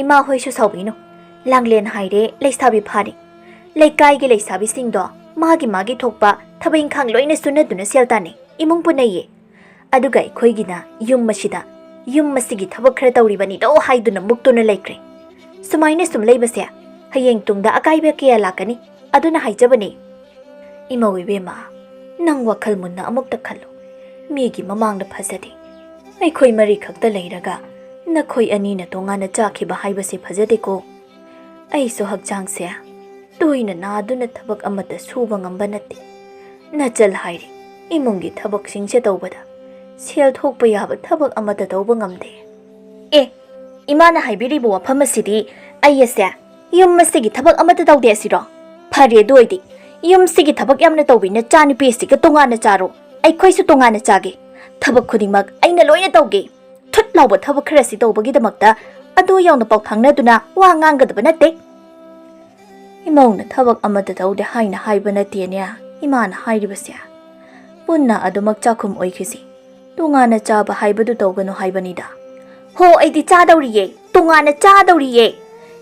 ꯏꯃꯥ ꯍꯣꯏꯁꯨ ꯁꯥꯎꯕꯤꯅꯨ꯫ ꯂꯥꯡꯂꯦꯟ ꯍꯥꯏꯔꯦ ꯂꯩꯁꯥꯕꯤ ꯐꯥꯔꯦ꯫ ꯂꯩꯀꯥꯏꯒꯤ ꯂꯩꯁꯥꯕꯤꯁꯤꯡꯗꯣ ꯃꯥꯒꯤ ꯃꯥꯒꯤ ꯊꯣꯛꯄ ꯊꯕꯛ ꯏꯪꯈꯥꯡ ꯂꯣꯏꯅ ꯁꯨꯅꯗꯨꯅ ꯁꯦꯜ ꯇꯥꯟꯅꯩ, ꯏꯃꯨꯡ ꯄꯨꯅꯩꯌꯦ꯫ ꯑꯗꯨꯒ ꯑꯩꯈꯣꯏꯒꯤꯅ ꯌꯨꯝ ꯑꯁꯤꯗ, ꯌꯨꯝ ꯑꯁꯤꯒꯤ ꯊꯕꯛ ꯈꯔ ꯇꯧꯔꯤꯕꯅꯤꯗꯣ ꯍꯥꯏꯗꯨꯅ ꯃꯨꯛꯇꯨꯅ ꯂꯩꯈ꯭ꯔꯦ꯫ ꯁꯨꯃꯥꯏꯅ ꯁꯨꯝ ꯂꯩꯕꯁꯦ ꯍꯌꯦꯡ ꯇꯨꯡꯗ ꯑꯀꯥꯏꯕ ꯀꯌꯥ ꯂꯥꯛꯀꯅꯤ꯫ ꯑꯗꯨꯅ ꯍꯥꯏꯖꯕꯅꯦ꯫" "ꯏꯃꯧ ꯏꯕꯦꯝꯃ, ꯅꯪ ꯋꯥꯈꯜ ꯃꯨꯟꯅ ꯑꯃꯨꯛꯇ ꯈꯜꯂꯨ꯫ ꯃꯤꯒꯤ ꯃꯃꯥꯡꯗ ꯐꯖꯗꯦ꯫ ꯑꯩꯈꯣꯏ ꯃꯔꯤ ꯈꯛꯇ ꯂꯩꯔꯒ ꯅꯈꯣꯏ ꯑꯅꯤꯅ ꯇꯣꯉꯥꯟꯅ ꯆꯥꯈꯤꯕ ꯍꯥꯏꯕꯁꯦ ꯐꯖꯗꯦꯀꯣ꯫ ꯑꯩꯁꯨ ꯍꯛꯆꯥꯡꯁꯦ ꯇꯣꯏꯅ ꯅꯥꯗꯨꯅ ꯊꯕꯛ ꯑꯃꯠꯇ ꯁꯨꯕ ꯉꯝꯕ ꯅꯠꯇꯦ꯫ ꯅꯆꯜ ꯍꯥꯏꯔꯤ, ꯏꯃꯨꯡꯒꯤ ꯊꯕꯛꯁꯤꯡꯁꯦ ꯇꯧꯕꯗ ꯁꯦꯜ ꯊꯣꯛꯄ ꯌꯥꯕ ꯊꯕꯛ ꯑꯃꯠꯇ ꯇꯧꯕ ꯉꯝꯗꯦ꯫" "ꯑꯦ, ꯏꯃꯥꯅ ꯍꯥꯏꯕꯤꯔꯤꯕ ꯋꯥꯐꯝ ꯑꯁꯤꯗꯤ ꯑꯩ ꯑꯁꯦ ꯌꯨꯝ ꯑꯁꯤꯒꯤ ꯊꯕꯛ ꯑꯃꯠꯇ ꯇꯧꯗꯦ ꯑꯁꯤꯔꯣ? ꯐꯔꯦ, ꯑꯗꯨ ꯑꯣꯏꯗꯤ ꯌꯨꯝꯁꯤꯒꯤ ꯊꯕꯛ ꯌꯥꯝꯅ ꯇꯧꯕꯤ ꯅꯆꯥꯅꯨꯄꯤ ꯑꯁꯤꯒ ꯇꯣꯉꯥꯟꯅ ꯆꯥꯔꯣ꯫ ꯑꯩꯈꯣꯏꯁꯨ ꯇꯣꯉꯥꯟꯅ ꯆꯥꯒꯦ꯫ ꯊꯕꯛ ꯈꯨꯗꯤꯡꯃꯛ ꯑꯩꯅ ꯂꯣꯏꯅ ꯇꯧꯒꯦ꯫ ꯊꯨꯠ ꯂꯥꯎꯕ ꯊꯕꯛ ꯈꯔ ꯑꯁꯤ ꯇꯧꯕꯒꯤꯗꯃꯛꯇ ꯑꯗꯨ ꯌꯧꯅ ꯄꯥꯎꯊꯥꯡꯅꯗꯨꯅ ꯋꯥ ꯉꯥꯡꯒꯗꯕ ꯅꯠꯇꯦ꯫" "ꯏꯃꯧꯅ ꯊꯕꯛ ꯑꯃꯠꯇ ꯇꯧꯗꯦ ꯍꯥꯏꯅ ꯍꯥꯏꯕ ꯅꯠꯇꯦꯅꯦ ꯏꯃꯥꯅ ꯍꯥꯏꯔꯤꯕꯁꯦ꯫ ꯄꯨꯟꯅ ꯑꯗꯨꯃꯛ ꯆꯥꯛꯈꯨꯝ ꯑꯣꯏꯈꯤꯁꯤ꯫ ꯇꯣꯉꯥꯟꯅ ꯆꯥꯕ ꯍꯥꯏꯕꯗꯨ ꯇꯧꯒꯅꯨ ꯍꯥꯏꯕꯅꯤꯗ꯫" "ꯍꯣ, ꯑꯩꯗꯤ ꯆꯥꯗꯧꯔꯤꯌꯦ, ꯇꯣꯉꯥꯟꯅ ꯆꯥꯗꯧꯔꯤꯌꯦ꯫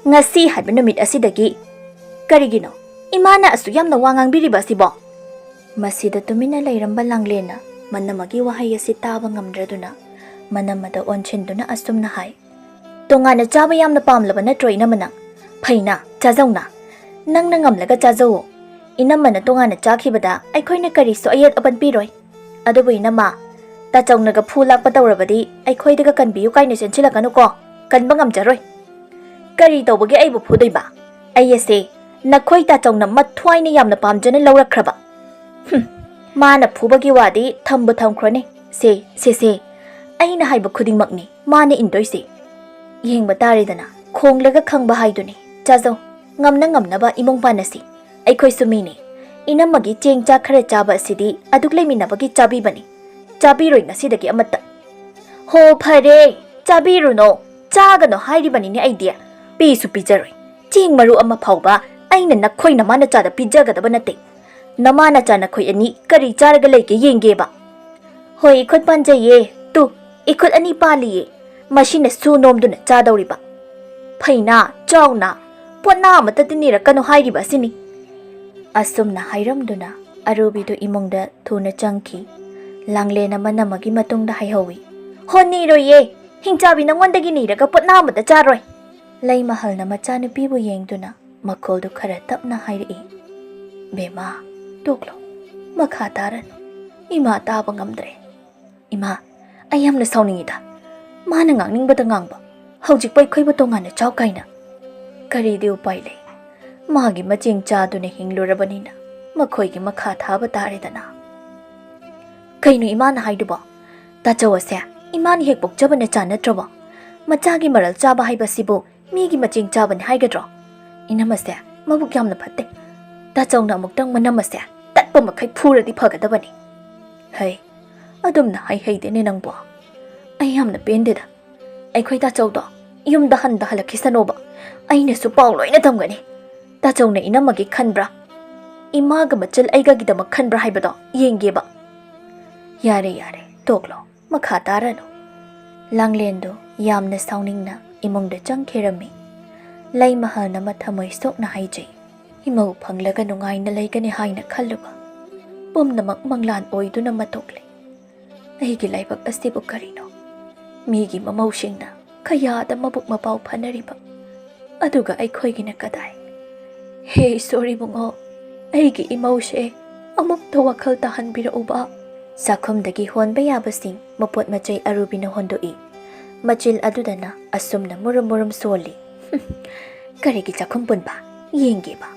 ꯉꯁꯤ ꯍꯥꯏꯕ ꯅꯨꯃꯤꯠ ꯑꯁꯤꯗꯒꯤ꯫ ꯀꯔꯤꯒꯤꯅꯣ ꯏꯃꯥꯅ ꯑꯁꯨꯛ ꯌꯥꯝꯅ ꯋꯥ ꯉꯥꯡꯕꯤꯔꯤꯕ ꯑꯁꯤꯕꯣ?" ꯃꯁꯤꯗ ꯇꯨꯃꯤꯟꯅ ꯂꯩꯔꯝꯕ ꯂꯥꯡꯂꯦꯟꯅ ꯃꯅꯝꯃꯒꯤ ꯋꯥꯍꯩ ꯑꯁꯤ ꯇꯥꯕ ꯉꯝꯗ꯭ꯔꯗꯨꯅ ꯃꯅꯝꯃꯗ ꯑꯣꯟꯁꯤꯟꯗꯨꯅ ꯑꯁꯨꯝꯅ ꯍꯥꯏ, "ꯇꯣꯉꯥꯟꯅ ꯆꯥꯕ ꯌꯥꯝꯅ ꯄꯥꯝꯂꯕ ꯅꯠꯇ꯭ꯔꯣ ꯏꯅꯝꯃ ꯅꯪ? ꯐꯩꯅ, ꯆꯥꯖꯧꯅ꯫ ꯅꯪꯅ ꯉꯝꯂꯒ ꯆꯥꯖꯧꯑꯣ꯫ ꯏꯅꯝꯃꯅ ꯇꯣꯉꯥꯟꯅ ꯆꯥꯈꯤꯕꯗ ꯑꯩꯈꯣꯏꯅ ꯀꯔꯤꯁꯨ ꯑꯌꯦꯠ ꯑꯄꯟ ꯄꯤꯔꯣꯏ꯫" ꯑꯗꯨꯕꯨ ꯏꯅꯝꯃ, ꯇꯥꯆꯧꯅꯒ ꯐꯨ ꯂꯥꯛꯄ ꯇꯧꯔꯕꯗꯤ ꯑꯩꯈꯣꯏꯗꯒ ꯀꯟꯕꯤꯌꯨ ꯀꯥꯏꯅ ꯆꯦꯟꯁꯤꯜꯂꯛꯀꯅꯨꯀꯣ꯫ ꯀꯟꯕ ꯉꯝꯖꯔꯣꯏ꯫ ꯀꯔꯤ ꯇꯧꯕꯒꯤ ꯑꯩꯕꯨ ꯐꯨꯗꯣꯏꯕ? ꯑꯩ ꯑꯁꯦ ꯅꯈꯣꯏ ꯇꯥꯆꯧꯅ ꯃꯊ꯭ꯋꯥꯏꯅ ꯌꯥꯝꯅ ꯄꯥꯝꯖꯅ ꯂꯧꯔꯛꯈ꯭ꯔꯕ꯫ ꯍꯨꯝ, ꯃꯥꯅ ꯐꯨꯕꯒꯤ ꯋꯥꯗꯤ ꯊꯝꯕꯨ ꯊꯝꯈ꯭ꯔꯣꯅꯦ꯫ ꯁꯦ, ꯁꯦ, ꯁꯦ, ꯑꯩꯅ ꯍꯥꯏꯕ ꯈꯨꯗꯤꯡꯃꯛꯅꯤ ꯃꯥꯅ ꯏꯟꯗꯣꯏꯁꯦ꯫ ꯌꯦꯡꯕ ꯇꯥꯔꯦꯗꯅ, ꯈꯣꯡꯂꯒ ꯈꯪꯕ ꯍꯥꯏꯗꯨꯅꯤ꯫ ꯆꯥꯖꯧ, ꯉꯝꯅ ꯉꯝꯅꯕ ꯏꯃꯨꯡ ꯄꯥꯟꯅꯁꯤ꯫ ꯑꯩꯈꯣꯏꯁꯨ ꯃꯤꯅꯤ꯫ ꯏꯅꯝꯃꯒꯤ ꯆꯦꯡ ꯆꯥꯛ ꯈꯔ ꯆꯥꯕ ꯑꯁꯤꯗꯤ ꯑꯗꯨꯛ ꯂꯩꯃꯤꯟꯅꯕꯒꯤ ꯆꯥꯕꯤꯕꯅꯤ꯫ ꯆꯥꯕꯤꯔꯣꯏ ꯉꯁꯤꯗꯒꯤ ꯑꯃꯠꯇ꯫ ꯍꯣ ꯐꯔꯦ, ꯆꯥꯕꯤꯔꯨꯅꯣ, ꯆꯥꯒꯅꯣ ꯍꯥꯏꯔꯤꯕꯅꯤꯅꯦ ꯑꯩꯗꯤ꯫ ꯄꯤꯁꯨ ꯄꯤꯖꯔꯣꯏ꯫ ꯆꯦꯡ ꯃꯔꯨ ꯑꯃ ꯐꯥꯎꯕ ꯑꯩꯅ ꯅꯈꯣꯏ ꯅꯃꯥ ꯅꯆꯥꯗ ꯄꯤꯖꯒꯗꯕ ꯅꯠꯇꯦ꯫ ꯅꯃꯥ ꯅꯆꯥ ꯅꯈꯣꯏ ꯑꯅꯤ ꯀꯔꯤ ꯆꯥꯔꯒ ꯂꯩꯒꯦ ꯌꯦꯡꯒꯦꯕ꯫ ꯍꯣꯏ, ꯏꯈꯨꯠ ꯄꯥꯟꯖꯩꯌꯦ꯫ ꯇꯨ, ꯏꯈꯨꯠ ꯑꯅꯤ ꯄꯥꯜꯂꯤꯌꯦ꯫ ꯃꯁꯤꯅ ꯁꯨ ꯅꯣꯝꯗꯨꯅ ꯆꯥꯗꯧꯔꯤꯕ꯫ ꯐꯩꯅꯥ, ꯆꯥꯎꯅ, ꯄꯣꯠꯅꯥ ꯑꯃꯠꯇꯗꯤ ꯅꯤꯔꯛꯀꯅꯨ ꯍꯥꯏꯔꯤꯕ ꯑꯁꯤꯅꯤ꯫ ꯑꯁꯨꯝꯅ ꯍꯥꯏꯔꯝꯗꯨꯅ ꯑꯔꯨꯕꯤꯗꯨ ꯏꯃꯨꯡꯗ ꯊꯨꯅ ꯆꯪꯈꯤ꯫ ꯂꯥꯡꯂꯦꯟ ꯑꯃꯅ ꯑꯃꯒꯤ ꯃꯇꯨꯡꯗ ꯍꯥꯏꯍꯧꯏ, "ꯍꯣ, ꯅꯤꯔꯣꯏꯌꯦ꯫ ꯍꯤꯡꯆꯥꯕꯤ ꯅꯉꯣꯟꯗꯒꯤ ꯅꯤꯔꯒ ꯄꯣꯠꯅꯥ ꯑꯃꯠꯇ ꯆꯥꯔꯣꯏ꯫" ꯂꯩꯃꯍꯜꯅ ꯃꯆꯥꯅꯨꯄꯤꯕꯨ ꯌꯦꯡꯗꯨꯅ ꯃꯈꯣꯜꯗꯨ ꯈꯔ ꯇꯞꯅ ꯍꯥꯏꯔꯛꯏ, "ꯕꯦꯝꯃ, ꯇꯣꯛꯂꯣ, ꯃꯈꯥ ꯇꯥꯔꯅꯨ꯫ ꯏꯃꯥ ꯇꯥꯕ ꯉꯝꯗ꯭ꯔꯦ꯫ ꯏꯃꯥ, ꯑꯩ ꯌꯥꯝꯅ ꯁꯥꯎꯅꯤꯡꯉꯤꯗ꯫ ꯃꯥꯅ ꯉꯥꯡꯅꯤꯡꯕꯗ ꯉꯥꯡꯕ, ꯍꯧꯖꯤꯛꯄꯨ ꯑꯩꯈꯣꯏꯕꯨ ꯇꯣꯉꯥꯟꯅ ꯆꯥꯎ ꯀꯥꯏꯅ꯫ ꯀꯔꯤꯗꯤ ꯎꯄꯥꯏ ꯂꯩ? ꯃꯥꯒꯤ ꯃꯆꯤꯡ ꯆꯥꯗꯨꯅ ꯍꯤꯡꯂꯨꯔꯕꯅꯤꯅ ꯃꯈꯣꯏꯒꯤ ꯃꯈꯥ ꯊꯥꯕ ꯇꯥꯔꯦꯗꯅ꯫" "ꯀꯩꯅꯣ ꯏꯃꯥꯅ ꯍꯥꯏꯗꯨꯕꯣ? ꯇꯥꯆꯧ ꯑꯁꯦ ꯏꯃꯥꯅ ꯍꯦꯛ ꯄꯣꯛꯆꯕ ꯅꯆꯥ ꯅꯠꯇ꯭ꯔꯕꯣ? ꯃꯆꯥꯒꯤ ꯃꯔꯜ ꯆꯥꯕ ꯍꯥꯏꯕꯁꯤꯕꯨ ꯃꯤꯒꯤ ꯃꯆꯤꯡ ꯆꯥꯕꯅꯤ ꯍꯥꯏꯒꯗ꯭ꯔꯣ? ꯏꯅꯝꯃꯁꯦ ꯃꯕꯨꯛ ꯌꯥꯝꯅ ꯐꯠꯇꯦ꯫ ꯇꯥꯆꯧꯅ ꯑꯃꯨꯛꯇꯪ ꯃꯅꯝ ꯑꯁꯦ ꯇꯠꯄ ꯃꯈꯩ ꯐꯨꯔꯗꯤ ꯐꯒꯗꯕꯅꯤ꯫" "ꯍꯩ, ꯑꯗꯨꯝꯅ ꯍꯥꯏ ꯍꯩꯗꯦꯅꯦ ꯅꯪꯕꯣ꯫ ꯑꯩ ꯌꯥꯝꯅ ꯄꯦꯟꯗꯦꯗ꯫ ꯑꯩꯈꯣꯏ ꯇꯥꯆꯧꯗꯣ ꯌꯨꯝꯗ ꯍꯟꯗ ꯍꯜꯂꯛꯈꯤꯁꯅꯣꯕ꯫ ꯑꯩꯅꯁꯨ ꯄꯥꯎ ꯂꯣꯏꯅ ꯇꯝꯒꯅꯤ꯫ ꯇꯥꯆꯧꯅ ꯏꯅꯝꯃꯒꯤ ꯈꯟꯕ꯭ꯔꯥ? ꯏꯃꯥꯒ ꯃꯆꯜ ꯑꯩꯒꯒꯤꯗꯃꯛ ꯈꯟꯕ꯭ꯔꯥ ꯍꯥꯏꯕꯗꯣ ꯌꯦꯡꯒꯦꯕ꯫" "ꯌꯥꯔꯦ, ꯌꯥꯔꯦ, ꯇꯣꯛꯂꯣ꯫ ꯃꯈꯥ ꯇꯥꯔꯅꯨ꯫" ꯂꯥꯡꯂꯦꯟꯗꯨ ꯌꯥꯝꯅ ꯁꯥꯎꯅꯤꯡꯅ ꯏꯃꯨꯡꯗ ꯆꯪꯈꯤꯔꯝꯃꯤ꯫ ꯂꯩꯃꯍꯜꯅ ꯃꯊꯃꯣꯏ ꯁꯣꯛꯅ ꯍꯥꯏꯖꯩ, "ꯏꯃꯧ ꯐꯪꯂꯒ ꯅꯨꯡꯉꯥꯏꯅ ꯂꯩꯒꯅꯤ ꯍꯥꯏꯅ ꯈꯜꯂꯨꯕ ꯄꯨꯝꯅꯃꯛ ꯃꯪꯂꯥꯟ ꯑꯣꯏꯗꯨꯅ ꯃꯇꯣꯛꯂꯦ꯫ ꯑꯩꯒꯤ ꯂꯥꯏꯕꯛ ꯑꯁꯤꯕꯨ ꯀꯔꯤꯅꯣ? ꯃꯤꯒꯤ ꯃꯃꯧꯁꯤꯡꯅ ꯀꯌꯥꯗ ꯃꯕꯨꯛ ꯃꯄꯥꯎ ꯐꯅꯔꯤꯕ, ꯑꯗꯨꯒ ꯑꯩꯈꯣꯏꯒꯤꯅ ꯀꯗꯥꯏ? ꯍꯦ ꯏꯁꯣꯔ ꯏꯕꯨꯡꯉꯣ, ꯑꯩꯒꯤ ꯏꯃꯧꯁꯦ ꯑꯃꯨꯛꯇ ꯋꯥꯈꯜ ꯇꯥꯍꯟꯕꯤꯔꯛꯎꯕ꯫" ꯆꯥꯛꯈꯨꯝꯗꯒꯤ ꯍꯣꯟꯕ ꯌꯥꯕꯁꯤꯡ ꯃꯄꯣꯠ ꯃꯆꯩ ꯑꯔꯨꯕꯤꯅ ꯍꯣꯟꯗꯣꯛꯏ꯫ ꯃꯆꯤꯜ ꯑꯗꯨꯗꯅ ꯑꯁꯨꯝꯅ ꯃꯨꯔꯨꯝ ꯃꯨꯔꯨꯝ ꯁꯣꯜꯂꯤ꯫ "ꯍꯨꯝ, ꯀꯔꯤꯒꯤ ꯆꯥꯛꯈꯨꯝ ꯄꯨꯟꯕ? ꯌꯦꯡꯒꯦꯕ꯫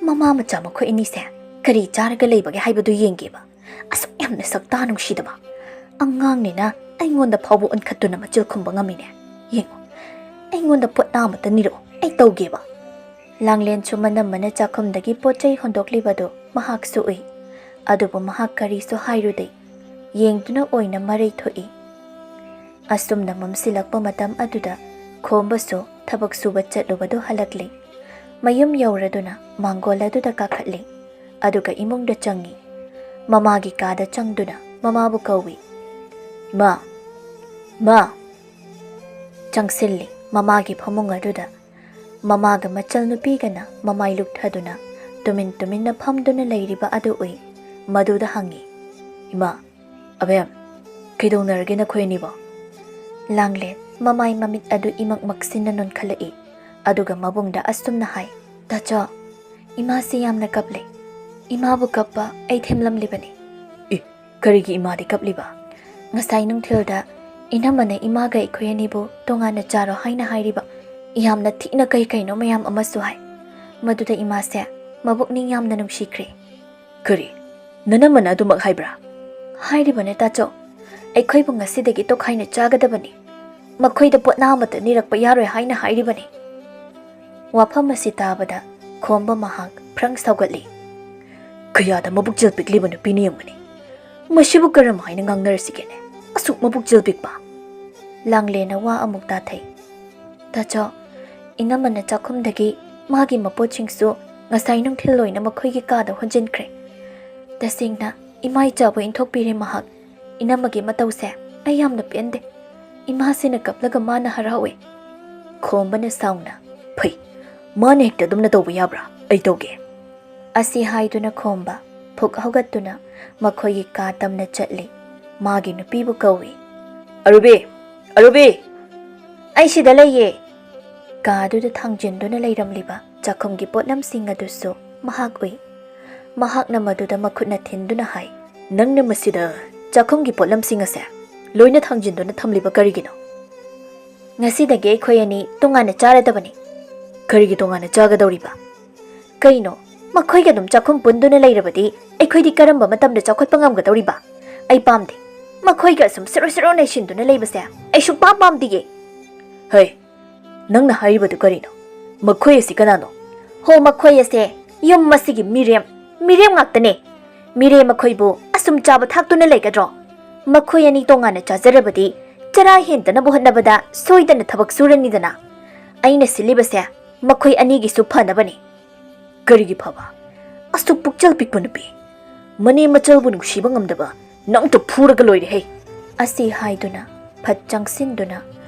ꯃꯃꯥ ꯃꯆꯥ ꯃꯈꯣꯏ ꯑꯅꯤꯁꯦ ꯀꯔꯤ ꯆꯥꯔꯒ ꯂꯩꯕꯒꯦ ꯍꯥꯏꯕꯗꯨ ꯌꯦꯡꯒꯦꯕ꯫ ꯑꯁꯨꯛ ꯌꯥꯝꯅ ꯁꯛꯇꯥ ꯅꯨꯡꯁꯤꯗꯕ ꯑꯉꯥꯡꯅꯤꯅ ꯑꯩꯉꯣꯟꯗ ꯐꯥꯎꯕ ꯎꯟꯈꯠꯇꯨꯅ ꯃꯆꯤꯜ ꯈꯨꯝꯕ ꯉꯝꯃꯤꯅꯦ꯫ ꯌꯦꯡꯉꯨ, ꯑꯩꯉꯣꯟꯗ ꯄꯣꯠꯅꯥ ꯑꯃꯇ ꯅꯤꯔꯛꯎ, ꯑꯩ ꯇꯧꯒꯦꯕ"꯫ ꯂꯥꯡꯂꯦꯟꯁꯨ ꯃꯅꯝꯃꯅ ꯆꯥꯛꯈꯨꯝꯗꯒꯤ ꯄꯣꯠ ꯆꯩ ꯍꯣꯟꯗꯣꯛꯂꯤꯕꯗꯨ ꯃꯍꯥꯛꯁꯨ ꯎꯏ꯫ ꯑꯗꯨꯕꯨ ꯃꯍꯥꯛ ꯀꯔꯤꯁꯨ ꯍꯥꯏꯔꯨꯗꯦ꯫ ꯌꯦꯡꯗꯨꯅ ꯑꯣꯏꯅ ꯃꯔꯩ ꯊꯣꯛꯏ꯫ ꯑꯁꯨꯝꯅ ꯃꯝꯁꯤꯜꯂꯛꯄ ꯃꯇꯝ ꯑꯗꯨꯗ ꯈꯣꯝꯕꯁꯨ ꯊꯕꯛ ꯁꯨꯕ ꯆꯠꯂꯨꯕꯗꯨ ꯍꯜꯂꯛꯂꯤ꯫ ꯃꯌꯨꯝ ꯌꯧꯔꯗꯨꯅ ꯃꯥꯡꯒꯣꯜ ꯑꯗꯨꯗ ꯀꯥꯈꯠꯂꯤ꯫ ꯑꯗꯨꯒ ꯏꯃꯨꯡꯗ ꯆꯪꯉꯤ꯫ ꯃꯃꯥꯒꯤ ꯀꯥꯗ ꯆꯪꯗꯨꯅ ꯃꯃꯥꯕꯨ ꯀꯧꯏ꯫ "ꯏꯃꯥ! ꯏꯃꯥ!" ꯆꯪꯁꯤꯜꯂꯤ ꯃꯃꯥꯒꯤ ꯐꯃꯨꯡ ꯑꯗꯨꯗ꯫ ꯃꯃꯥꯒ ꯃꯆꯜꯅꯨꯄꯤꯒꯅ ꯃꯃꯥꯏ ꯂꯨꯛꯊꯗꯨꯅ ꯇꯨꯃꯤꯟ ꯇꯨꯃꯤꯟꯅ ꯐꯝꯗꯨꯅ ꯂꯩꯔꯤꯕ ꯑꯗꯨ ꯎꯏ꯫ ꯃꯗꯨꯗ ꯍꯪꯉꯤ, "ꯏꯃꯥ, ꯑꯕꯦꯝ, ꯀꯩꯗꯧꯅꯔꯒꯦ ꯅꯈꯣꯏ ꯑꯅꯤꯕꯣ?" ꯂꯥꯡꯂꯦꯟ ꯃꯃꯥꯏ ꯃꯃꯤꯠ ꯑꯗꯨ ꯏꯃꯛ ꯃꯛꯁꯤꯟꯅ ꯅꯣꯟꯈꯠꯂꯛꯏ꯫ ꯑꯗꯨꯒ ꯃꯕꯨꯡꯗ ꯑꯁꯨꯝꯅ ꯍꯥꯏ, "ꯇꯥꯆꯧ, ꯏꯃꯥꯁꯤ ꯌꯥꯝꯅ ꯀꯞꯂꯦ꯫ ꯏꯃꯥꯕꯨ ꯀꯞꯄ ꯑꯩ ꯊꯦꯝꯂꯝꯂꯤꯕꯅꯤ"꯫ "ꯏ, ꯀꯔꯤꯒꯤ ꯏꯃꯥꯗꯤ ꯀꯞꯂꯤꯕ?" "ꯉꯁꯥꯏ ꯅꯨꯡꯊꯤꯜꯗ ꯏꯅꯝꯃꯅ ꯏꯃꯥꯒ ꯑꯩꯈꯣꯏ ꯑꯅꯤꯕꯨ ꯇꯣꯉꯥꯟꯅ ꯆꯥꯔꯣ ꯍꯥꯏꯅ ꯍꯥꯏꯔꯤꯕ꯫ ꯌꯥꯝꯅ ꯊꯤꯅ ꯀꯩ ꯀꯩꯅꯣ ꯃꯌꯥꯝ ꯑꯃꯁꯨ ꯍꯥꯏ꯫ ꯃꯗꯨꯗ ꯏꯃꯥꯁꯦ ꯃꯕꯨꯛꯅꯤꯡ ꯌꯥꯝꯅ ꯅꯨꯡꯁꯤꯈ꯭ꯔꯦ"꯫ "ꯀꯔꯤ? ꯅꯅꯝꯃꯅ ꯑꯗꯨꯃꯛ ꯍꯥꯏꯕ꯭ꯔꯥ?" "ꯍꯥꯏꯔꯤꯕꯅꯦ ꯇꯥꯆꯧ, ꯑꯩꯈꯣꯏꯕꯨ ꯉꯁꯤꯗꯒꯤ ꯇꯣꯈꯥꯏꯅ ꯆꯥꯒꯗꯕꯅꯤ꯫ ꯃꯈꯣꯏꯗ ꯄꯣꯠꯅꯥ ꯑꯃꯠꯇ ꯅꯤꯔꯛꯄ ꯌꯥꯔꯣꯏ ꯍꯥꯏꯅ ꯍꯥꯏꯔꯤꯕꯅꯤ"꯫ ꯋꯥꯐꯝ ꯑꯁꯤ ꯇꯥꯕꯗ ꯈꯣꯝꯕ ꯃꯍꯥꯛ ꯐ꯭ꯔꯪ ꯁꯥꯎꯒꯠꯂꯤ꯫ "ꯀꯌꯥꯗ ꯃꯕꯨꯛꯆꯦꯜ ꯄꯤꯛꯂꯤꯕ ꯅꯨꯄꯤꯅ ꯌꯦꯡꯕꯅꯤ꯫ ꯃꯁꯤꯕꯨ ꯀꯔꯝ ꯍꯥꯏꯅ ꯉꯥꯡꯅꯔꯁꯤꯒꯦꯅꯦ? ꯑꯁꯨꯛ ꯃꯕꯨꯛꯆꯦꯜ ꯄꯤꯛꯄ!" ꯂꯥꯡꯂꯦꯟꯅ ꯋꯥ ꯑꯃꯨꯛ ꯇꯥꯊꯩ꯫ "ꯇꯥꯆꯧ, ꯏꯅꯝꯃꯅ ꯆꯥꯛꯈꯨꯝꯗꯒꯤ ꯃꯥꯒꯤ ꯃꯄꯣꯠꯁꯤꯡꯁꯨ ꯉꯁꯥꯏ ꯅꯨꯡꯊꯤꯜ ꯂꯣꯏꯅ ꯃꯈꯣꯏꯒꯤ ꯀꯥꯗ ꯍꯣꯟꯖꯤꯟꯈ꯭ꯔꯦ꯫ ꯇꯁꯦꯡꯅ ꯏꯃꯥ ꯏꯆꯥꯕꯨ ꯏꯟꯊꯣꯛꯄꯤꯔꯦ ꯃꯍꯥꯛ꯫ ꯏꯅꯝꯃꯒꯤ ꯃꯇꯧꯁꯦ ꯑꯩ ꯌꯥꯝꯅ ꯄꯦꯟꯗꯦ꯫ ꯏꯃꯥꯁꯤꯅ ꯀꯞꯂꯒ ꯃꯥꯅ ꯍꯔꯥꯎꯏ"꯫ ꯈꯣꯝꯕꯅ ꯁꯥꯎꯅ, "ꯐꯩ, ꯃꯥꯅ ꯍꯦꯛꯇ ꯑꯗꯨꯝꯅ ꯇꯧꯕ ꯌꯥꯕ꯭ꯔꯥ? ꯑꯩ ꯇꯧꯒꯦ"꯫ ꯑꯁꯤ ꯍꯥꯏꯗꯨꯅ ꯈꯣꯝꯕ ꯐꯨꯛ ꯍꯧꯒꯠꯇꯨꯅ ꯃꯈꯣꯏꯒꯤ ꯀꯥ ꯇꯝꯅ ꯆꯠꯂꯤ꯫ ꯃꯥꯒꯤ ꯅꯨꯄꯤꯕꯨ ꯀꯧꯏ꯫ "ꯑꯔꯨꯕꯤ! ꯑꯔꯨꯕꯤ!" "ꯑꯩ ꯁꯤꯗ ꯂꯩꯌꯦ"꯫ ꯀꯥ ꯑꯗꯨꯗ ꯊꯥꯡꯖꯤꯟꯗꯨꯅ ꯂꯩꯔꯝꯂꯤꯕ ꯆꯥꯛꯈꯨꯝꯒꯤ ꯄꯣꯠꯂꯝꯁꯤꯡ ꯑꯗꯨꯁꯨ ꯃꯍꯥꯛ ꯎꯏ꯫ ꯃꯍꯥꯛꯅ ꯃꯗꯨꯗ ꯃꯈꯨꯠꯅ ꯊꯤꯟꯗꯨꯅ ꯍꯥꯏ, "ꯅꯪꯅ ꯃꯁꯤꯗ ꯆꯥꯛꯈꯨꯝꯒꯤ ꯄꯣꯠꯂꯝꯁꯤꯡ ꯑꯁꯦ ꯂꯣꯏꯅ ꯊꯥꯡꯖꯤꯟꯗꯨꯅ ꯊꯝꯂꯤꯕ ꯀꯔꯤꯒꯤꯅꯣ?" "ꯉꯁꯤꯗꯒꯤ ꯑꯩꯈꯣꯏ ꯑꯅꯤ ꯇꯣꯉꯥꯟꯅ ꯆꯥꯔꯗꯕꯅꯤ꯫" "ꯀꯔꯤꯒꯤ ꯇꯣꯉꯥꯟꯅ ꯆꯥꯒꯗꯧꯔꯤꯕ?" "ꯀꯩꯅꯣ, ꯃꯈꯣꯏꯒ ꯑꯗꯨꯝ ꯆꯥꯛꯈꯨꯝ ꯄꯨꯟꯗꯨꯅ ꯂꯩꯔꯕꯗꯤ ꯑꯩꯈꯣꯏꯗꯤ ꯀꯔꯝꯕ ꯃꯇꯝꯗ ꯆꯥꯎꯈꯠꯄ ꯉꯝꯒꯗꯧꯔꯤꯕ? ꯑꯩ ꯄꯥꯝꯗꯦ꯫ ꯃꯈꯣꯏꯒ ꯑꯁꯨꯝ ꯁꯤꯔꯣ ꯁꯤꯔꯣ ꯅꯩꯁꯤꯟꯗꯨꯅ ꯂꯩꯕꯁꯦ ꯑꯩ ꯁꯨꯡꯄꯥꯝ ꯄꯥꯝꯗꯤꯌꯦ꯫" "ꯍꯩ, ꯅꯪꯅ ꯍꯥꯏꯔꯤꯕꯗꯨ ꯀꯔꯤꯅꯣ? ꯃꯈꯣꯏ ꯑꯁꯤ ꯀꯅꯥꯅꯣ?" "ꯍꯣ, ꯃꯈꯣꯏ ꯑꯁꯦ ꯌꯨꯝ ꯑꯁꯤꯒꯤ ꯃꯤꯔꯦꯝ, ꯃꯤꯔꯦꯝ ꯉꯥꯛꯇꯅꯦ꯫ ꯃꯤꯔꯦꯝ ꯑꯩꯈꯣꯏꯕꯨ ꯑꯁꯨꯝ ꯆꯥꯕ ꯊꯥꯛꯇꯨꯅ ꯂꯩꯒꯗ꯭ꯔꯣ? ꯃꯈꯣꯏ ꯑꯅꯤ ꯇꯣꯉꯥꯟꯅ ꯆꯥꯖꯔꯕꯗꯤ ꯆꯔꯥ ꯍꯦꯟꯗꯅꯕ ꯍꯣꯠꯅꯕꯗ ꯁꯣꯏꯗꯅ ꯊꯕꯛ ꯁꯨꯔꯅꯤꯗꯅ꯫ ꯑꯩꯅ ꯁꯤꯜꯂꯤꯕꯁꯦ ꯃꯈꯣꯏ ꯑꯅꯤꯒꯤꯁꯨ ꯐꯅꯕꯅꯤ꯫" "ꯀꯔꯤꯒꯤ ꯐꯕ? ꯑꯁꯨꯛ ꯄꯨꯛꯆꯦꯜ ꯄꯤꯛꯄ ꯅꯨꯄꯤ, ꯃꯅꯦꯝ ꯃꯆꯜꯕꯨ ꯅꯨꯡꯁꯤꯕ ꯉꯝꯗꯕ ꯅꯪꯇ ꯐꯨꯔꯒ ꯂꯣꯏꯔꯦꯍꯦ!" ꯑꯁꯤ ꯍꯥꯏꯗꯨꯅ ꯐꯠ ꯆꯪꯁꯤꯟꯗꯨꯅ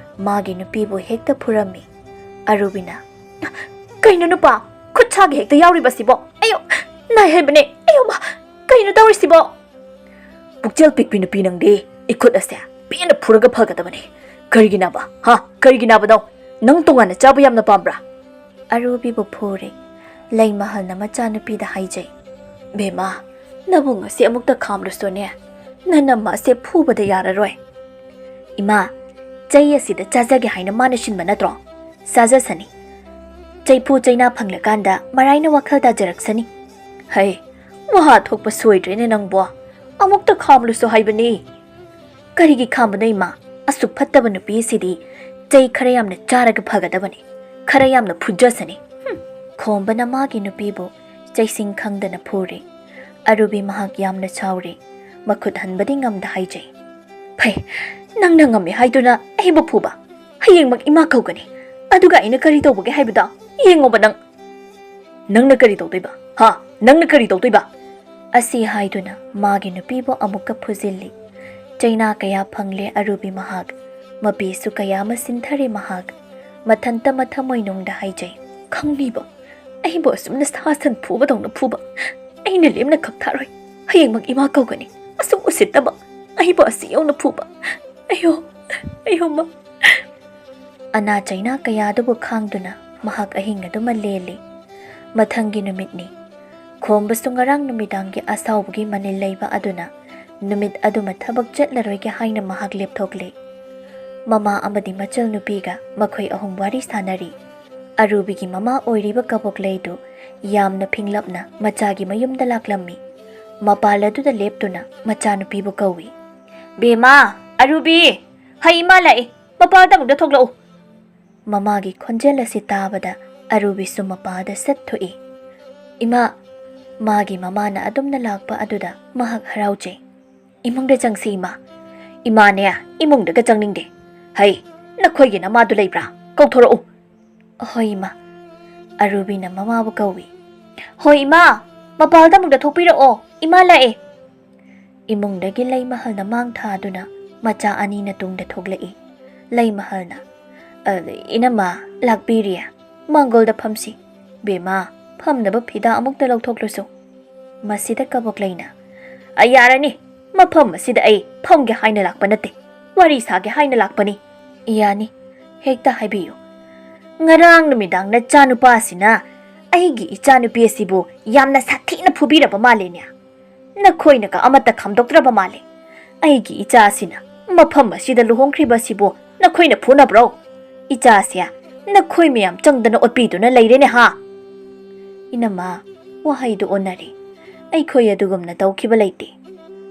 ꯃꯥꯒꯤ ꯅꯨꯄꯤꯕꯨ ꯍꯦꯛꯇ ꯐꯨꯔꯝꯃꯤ꯫ ꯑꯔꯨꯕꯤꯅ, "ꯀꯩꯅꯣ ꯅꯨꯄꯥ? ꯈꯨꯠ ꯁꯥꯒꯤ ꯍꯦꯛꯇ ꯌꯥꯎꯔꯤꯕꯁꯤꯕꯣ? ꯑꯌꯣ! ꯅꯥꯏ ꯍꯥꯏꯕꯅꯦ! ꯑꯌꯣ ꯃꯥ! ꯀꯩꯅꯣ ꯇꯧꯔꯤꯁꯤꯕꯣ?" "ꯄꯨꯛꯆꯦꯜ ꯄꯤꯛꯄꯤ ꯅꯨꯄꯤ ꯅꯪꯗꯤ, ꯏꯈꯨꯠ ꯑꯁꯦ ꯄꯦꯟꯅ ꯐꯨꯔꯒ ꯐꯒꯗꯕꯅꯤ꯫ ꯀꯔꯤꯒꯤ ꯅꯥꯕ? ꯍꯥ? ꯀꯔꯤꯒꯤ ꯅꯥꯕꯅꯣ? ꯅꯪ ꯇꯣꯉꯥꯟꯅ ꯆꯥꯕ ꯌꯥꯝꯅ ꯄꯥꯝꯕ꯭ꯔꯥ?" ꯑꯔꯨꯕꯤꯕꯨ ꯐꯨꯔꯦ꯫ ꯂꯩꯃꯍꯜꯅ ꯃꯆꯥꯅꯨꯄꯤꯗ ꯍꯥꯏꯖꯩ, "ꯕꯦꯝꯃ, ꯅꯕꯨꯡ ꯑꯁꯤ ꯑꯃꯨꯛꯇ ꯈꯥꯝꯂꯨꯁꯣꯅꯦ꯫ ꯅꯅꯝꯃ ꯑꯁꯦ ꯐꯨꯕꯗ ꯌꯥꯔꯔꯣꯏ꯫" "ꯏꯃꯥ, ꯆꯩ ꯑꯁꯤꯗ ꯆꯥꯖꯒꯦ ꯍꯥꯏꯅ ꯃꯥꯅ ꯁꯤꯟꯕ ꯅꯠꯇ꯭ꯔꯣ? ꯆꯥꯖꯁꯅꯤ꯫ ꯆꯩꯐꯨ ꯆꯩꯅꯥ ꯐꯪꯂꯀꯥꯟꯗ ꯃꯔꯥꯏꯅ ꯋꯥꯈꯜ ꯇꯥꯖꯔꯛꯁꯅꯤ꯫" "ꯍꯩ, ꯃꯍꯥ ꯊꯣꯛꯄ ꯁꯣꯏꯗ꯭ꯔꯦꯅꯦ ꯅꯪꯕꯣ꯫ ꯑꯃꯨꯛꯇ ꯈꯥꯝꯂꯨꯁꯣ ꯍꯥꯏꯕꯅꯤ꯫" "ꯀꯔꯤꯒꯤ ꯈꯥꯝꯕꯅꯣ ꯏꯃꯥ? ꯑꯁꯨꯛ ꯐꯠꯇꯕ ꯅꯨꯄꯤ ꯑꯁꯤꯗꯤ ꯆꯩ ꯈꯔ ꯌꯥꯝꯅ ꯆꯥꯔꯒ ꯐꯒꯗꯕꯅꯤ꯫ ꯈꯔ ꯌꯥꯝꯅ ꯐꯨꯖꯁꯅꯤ꯫" ꯍꯨꯝ꯫ ꯈꯣꯝꯕꯅ ꯃꯥꯒꯤ ꯅꯨꯄꯤꯕꯨ ꯆꯩꯁꯤꯡ ꯈꯪꯗꯅ ꯐꯨꯔꯦ꯫ ꯑꯔꯨꯕꯤ ꯃꯍꯥꯛ ꯌꯥꯝꯅ ꯁꯥꯎꯔꯦ꯫ ꯃꯈꯨꯠ ꯍꯟꯕꯗꯤ ꯉꯝꯗ ꯍꯥꯏꯖꯩ, "ꯐꯩ, ꯅꯪꯅ ꯉꯝꯃꯦ ꯍꯥꯏꯗꯨꯅ ꯑꯩꯕꯨ ꯐꯨꯕ? ꯍꯌꯦꯡꯃꯛ ꯏꯃꯥ ꯀꯧꯒꯅꯤ꯫ ꯑꯗꯨꯒ ꯑꯩꯅ ꯀꯔꯤ ꯇꯧꯕꯒꯦ ꯍꯥꯏꯕꯗꯣ ꯌꯦꯡꯉꯣꯕ ꯅꯪ꯫" "ꯅꯪꯅ ꯀꯔꯤ ꯇꯧꯗꯣꯏꯕ? ꯍꯥ? ꯅꯪꯅ ꯀꯔꯤ ꯇꯧꯗꯣꯏꯕ?" ꯑꯁꯤ ꯍꯥꯏꯗꯨꯅ ꯃꯥꯒꯤ ꯅꯨꯄꯤꯕꯨ ꯑꯃꯨꯛꯀ ꯐꯨꯖꯤꯜꯂꯤ꯫ ꯆꯩꯅꯥ ꯀꯌꯥ ꯐꯪꯂꯦ ꯑꯔꯨꯕꯤ ꯃꯍꯥꯛ꯫ ꯃꯄꯤꯁꯨ ꯀꯌꯥ ꯑꯃ ꯁꯤꯟꯊꯔꯦ ꯃꯍꯥꯛ꯫ ꯃꯊꯟꯇ ꯃꯊꯃꯣꯏꯅꯨꯡꯗ ꯍꯥꯏꯖꯩ, "ꯈꯪꯅꯤꯕ, ꯑꯩꯕꯨ ꯑꯁꯨꯝꯅ ꯁꯥ ꯁꯟ ꯐꯨꯕꯗꯧꯅ ꯐꯨꯕ꯫ ꯑꯩꯅ ꯂꯦꯝꯅ ꯈꯛ ꯊꯥꯔꯣꯏ꯫ ꯍꯌꯦꯡꯃꯛ ꯏꯃꯥ ꯀꯧꯒꯅꯤ꯫ ꯑꯁꯨꯛ ꯎꯁꯤꯠꯇꯕ, ꯑꯩꯕꯨ ꯑꯁꯤ ꯌꯧꯅ ꯐꯨꯕ꯫ ꯑꯌꯣ, ꯑꯌꯣ ꯃꯥ꯫" ꯑꯅꯥ ꯆꯩꯅꯥ ꯀꯌꯥꯗꯨꯕꯨ ꯈꯥꯡꯗꯨꯅ ꯃꯍꯥꯛ ꯑꯍꯤꯡ ꯑꯗꯨꯃ ꯂꯦꯜꯂꯤ꯫ ꯃꯊꯪꯒꯤ ꯅꯨꯃꯤꯠꯅꯤ꯫ ꯈꯣꯝꯕꯁꯨ ꯉꯔꯥꯡ ꯅꯨꯃꯤꯗꯥꯡꯒꯤ ꯑꯁꯥꯎꯕꯒꯤ ꯃꯅꯤꯜ ꯂꯩꯕ ꯑꯗꯨꯅ ꯅꯨꯃꯤꯠ ꯑꯗꯨꯃ ꯊꯕꯛ ꯆꯠꯂꯔꯣꯏꯒꯦ ꯍꯥꯏꯅ ꯃꯍꯥꯛ ꯂꯦꯞꯊꯣꯛꯂꯦ꯫ ꯃꯃꯥ ꯑꯃꯗꯤ ꯃꯆꯜꯅꯨꯄꯤꯒ ꯃꯈꯣꯏ ꯑꯍꯨꯝ ꯋꯥꯔꯤ ꯁꯥꯅꯔꯤ꯫ ꯑꯔꯨꯕꯤꯒꯤ ꯃꯃꯥ ꯑꯣꯏꯔꯤꯕ ꯀꯕꯣꯛꯂꯩꯗꯨ ꯌꯥꯝꯅ ꯐꯤꯡꯂꯞꯅ ꯃꯆꯥꯒꯤ ꯃꯌꯨꯝꯗ ꯂꯥꯛꯂꯝꯃꯤ꯫ ꯃꯄꯥꯜ ꯑꯗꯨꯗ ꯂꯦꯞꯇꯨꯅ ꯃꯆꯥꯅꯨꯄꯤꯕꯨ ꯀꯧꯏ꯫ "ꯕꯦꯃꯥ, ꯑꯔꯨꯕꯤ, ꯍꯩ ꯏꯃꯥ ꯂꯥꯛꯏ, ꯃꯄꯥꯜꯗ ꯑꯃꯨꯛꯇ ꯊꯣꯛꯂꯛꯎ꯫" ꯃꯃꯥꯒꯤ ꯈꯣꯟꯖꯦꯜ ꯑꯁꯤ ꯇꯥꯕꯗ ꯑꯔꯨꯕꯤꯁꯨ ꯃꯄꯥꯜꯗ ꯁꯠ ꯊꯣꯛꯏ꯫ "ꯏꯃꯥ, ꯃꯥꯒꯤ ꯃꯃꯥꯅ ꯑꯗꯨꯝꯅ ꯂꯥꯛꯄ ꯑꯗꯨꯗ ꯃꯍꯥꯛ ꯍꯔꯥꯎꯖꯩ꯫ "ꯏꯃꯨꯡꯗ ꯆꯪꯁꯤ ꯏꯃꯥ꯫" "ꯏꯃꯥꯅꯦ, ꯏꯃꯨꯡꯗꯒ ꯆꯪꯅꯤꯡꯗꯦ꯫ ꯍꯩ, ꯅꯈꯣꯏꯒꯤ ꯅꯃꯥꯗꯨ ꯂꯩꯕ꯭ꯔꯥ? ꯀꯧꯊꯣꯔꯛꯎ꯫" "ꯍꯣꯏ ꯏꯃꯥ꯫" ꯑꯔꯨꯕꯤꯅ ꯃꯃꯥꯕꯨ ꯀꯧꯏ꯫ "ꯍꯣꯏ ꯏꯃꯥ, ꯃꯄꯥꯜꯗ ꯑꯃꯨꯛꯇ ꯊꯣꯛꯄꯤꯔꯛꯑꯣ, ꯏꯃꯥ ꯂꯥꯛꯑꯦ꯫" ꯏꯃꯨꯡꯗꯒꯤ ꯂꯩꯃꯍꯜꯅ ꯃꯥꯡ ꯊꯥꯗꯨꯅ ꯃꯆꯥ ꯑꯅꯤꯅ ꯇꯨꯡꯗ ꯊꯣꯛꯂꯛꯏ꯫ ꯂꯩꯃꯍꯜꯅ, "ꯑ, ꯏꯅꯝꯃ, ꯂꯥꯛꯄꯤꯔꯤ꯫ ꯃꯥꯡꯒꯣꯜꯗ ꯐꯝꯁꯤ꯫ ꯕꯦꯃꯥ, ꯐꯝꯅꯕ ꯐꯤꯗꯥ ꯑꯃꯨꯛꯇ ꯂꯧꯊꯣꯛꯂꯨꯁꯨ꯫" ꯃꯁꯤꯗ ꯀꯕꯣꯛꯂꯩꯅ, "ꯑ, ꯌꯥꯔꯅꯤ꯫ ꯃꯐꯝ ꯑꯁꯤꯗ ꯑꯩ ꯐꯝꯒꯦ ꯍꯥꯏꯅ ꯂꯥꯛꯄ ꯅꯠꯇꯦ꯫ ꯋꯥꯔꯤ ꯁꯥꯒꯦ ꯍꯥꯏꯅ ꯂꯥꯛꯄꯅꯤ꯫" "ꯌꯥꯅꯤ, ꯍꯦꯛꯇ ꯍꯥꯏꯕꯤꯌꯨ꯫" "ꯉꯔꯥꯡ ꯅꯨꯃꯤꯗꯥꯡ ꯅꯆꯥꯅꯨꯄꯥꯁꯤꯅ ꯑꯩꯒꯤ ꯏꯆꯥꯅꯨꯄꯤ ꯑꯁꯤꯕꯨ ꯌꯥꯝꯅ ꯁꯥꯊꯤꯅ ꯐꯨꯕꯤꯔꯕ ꯃꯥꯜꯂꯦꯅꯦ꯫ ꯅꯈꯣꯏꯅꯒ ꯑꯃꯠꯇ ꯈꯥꯝꯗꯣꯛꯇ꯭ꯔꯕ ꯃꯥꯜꯂꯦ꯫ ꯑꯩꯒꯤ ꯏꯆꯥꯁꯤꯅ ꯃꯐꯝ ꯑꯁꯤꯗ ꯂꯨꯍꯣꯡꯈ꯭ꯔꯤꯕ ꯑꯁꯤꯕꯨ ꯅꯈꯣꯏꯅ ꯐꯨꯅꯕ꯭ꯔꯣ? ꯏꯆꯥꯁꯦ ꯅꯈꯣꯏ ꯃꯌꯥꯝ ꯆꯪꯗꯅ ꯑꯣꯠꯄꯤꯗꯨꯅ ꯂꯩꯔꯦꯅꯦ ꯍꯥ?" "ꯏꯅꯝꯃ, ꯋꯥꯍꯩꯗꯨ ꯑꯣꯟꯅꯔꯦ꯫ ꯑꯩꯈꯣꯏ ꯑꯗꯨꯒꯨꯝꯅ ꯇꯧꯈꯤꯕ ꯂꯩꯇꯦ꯫"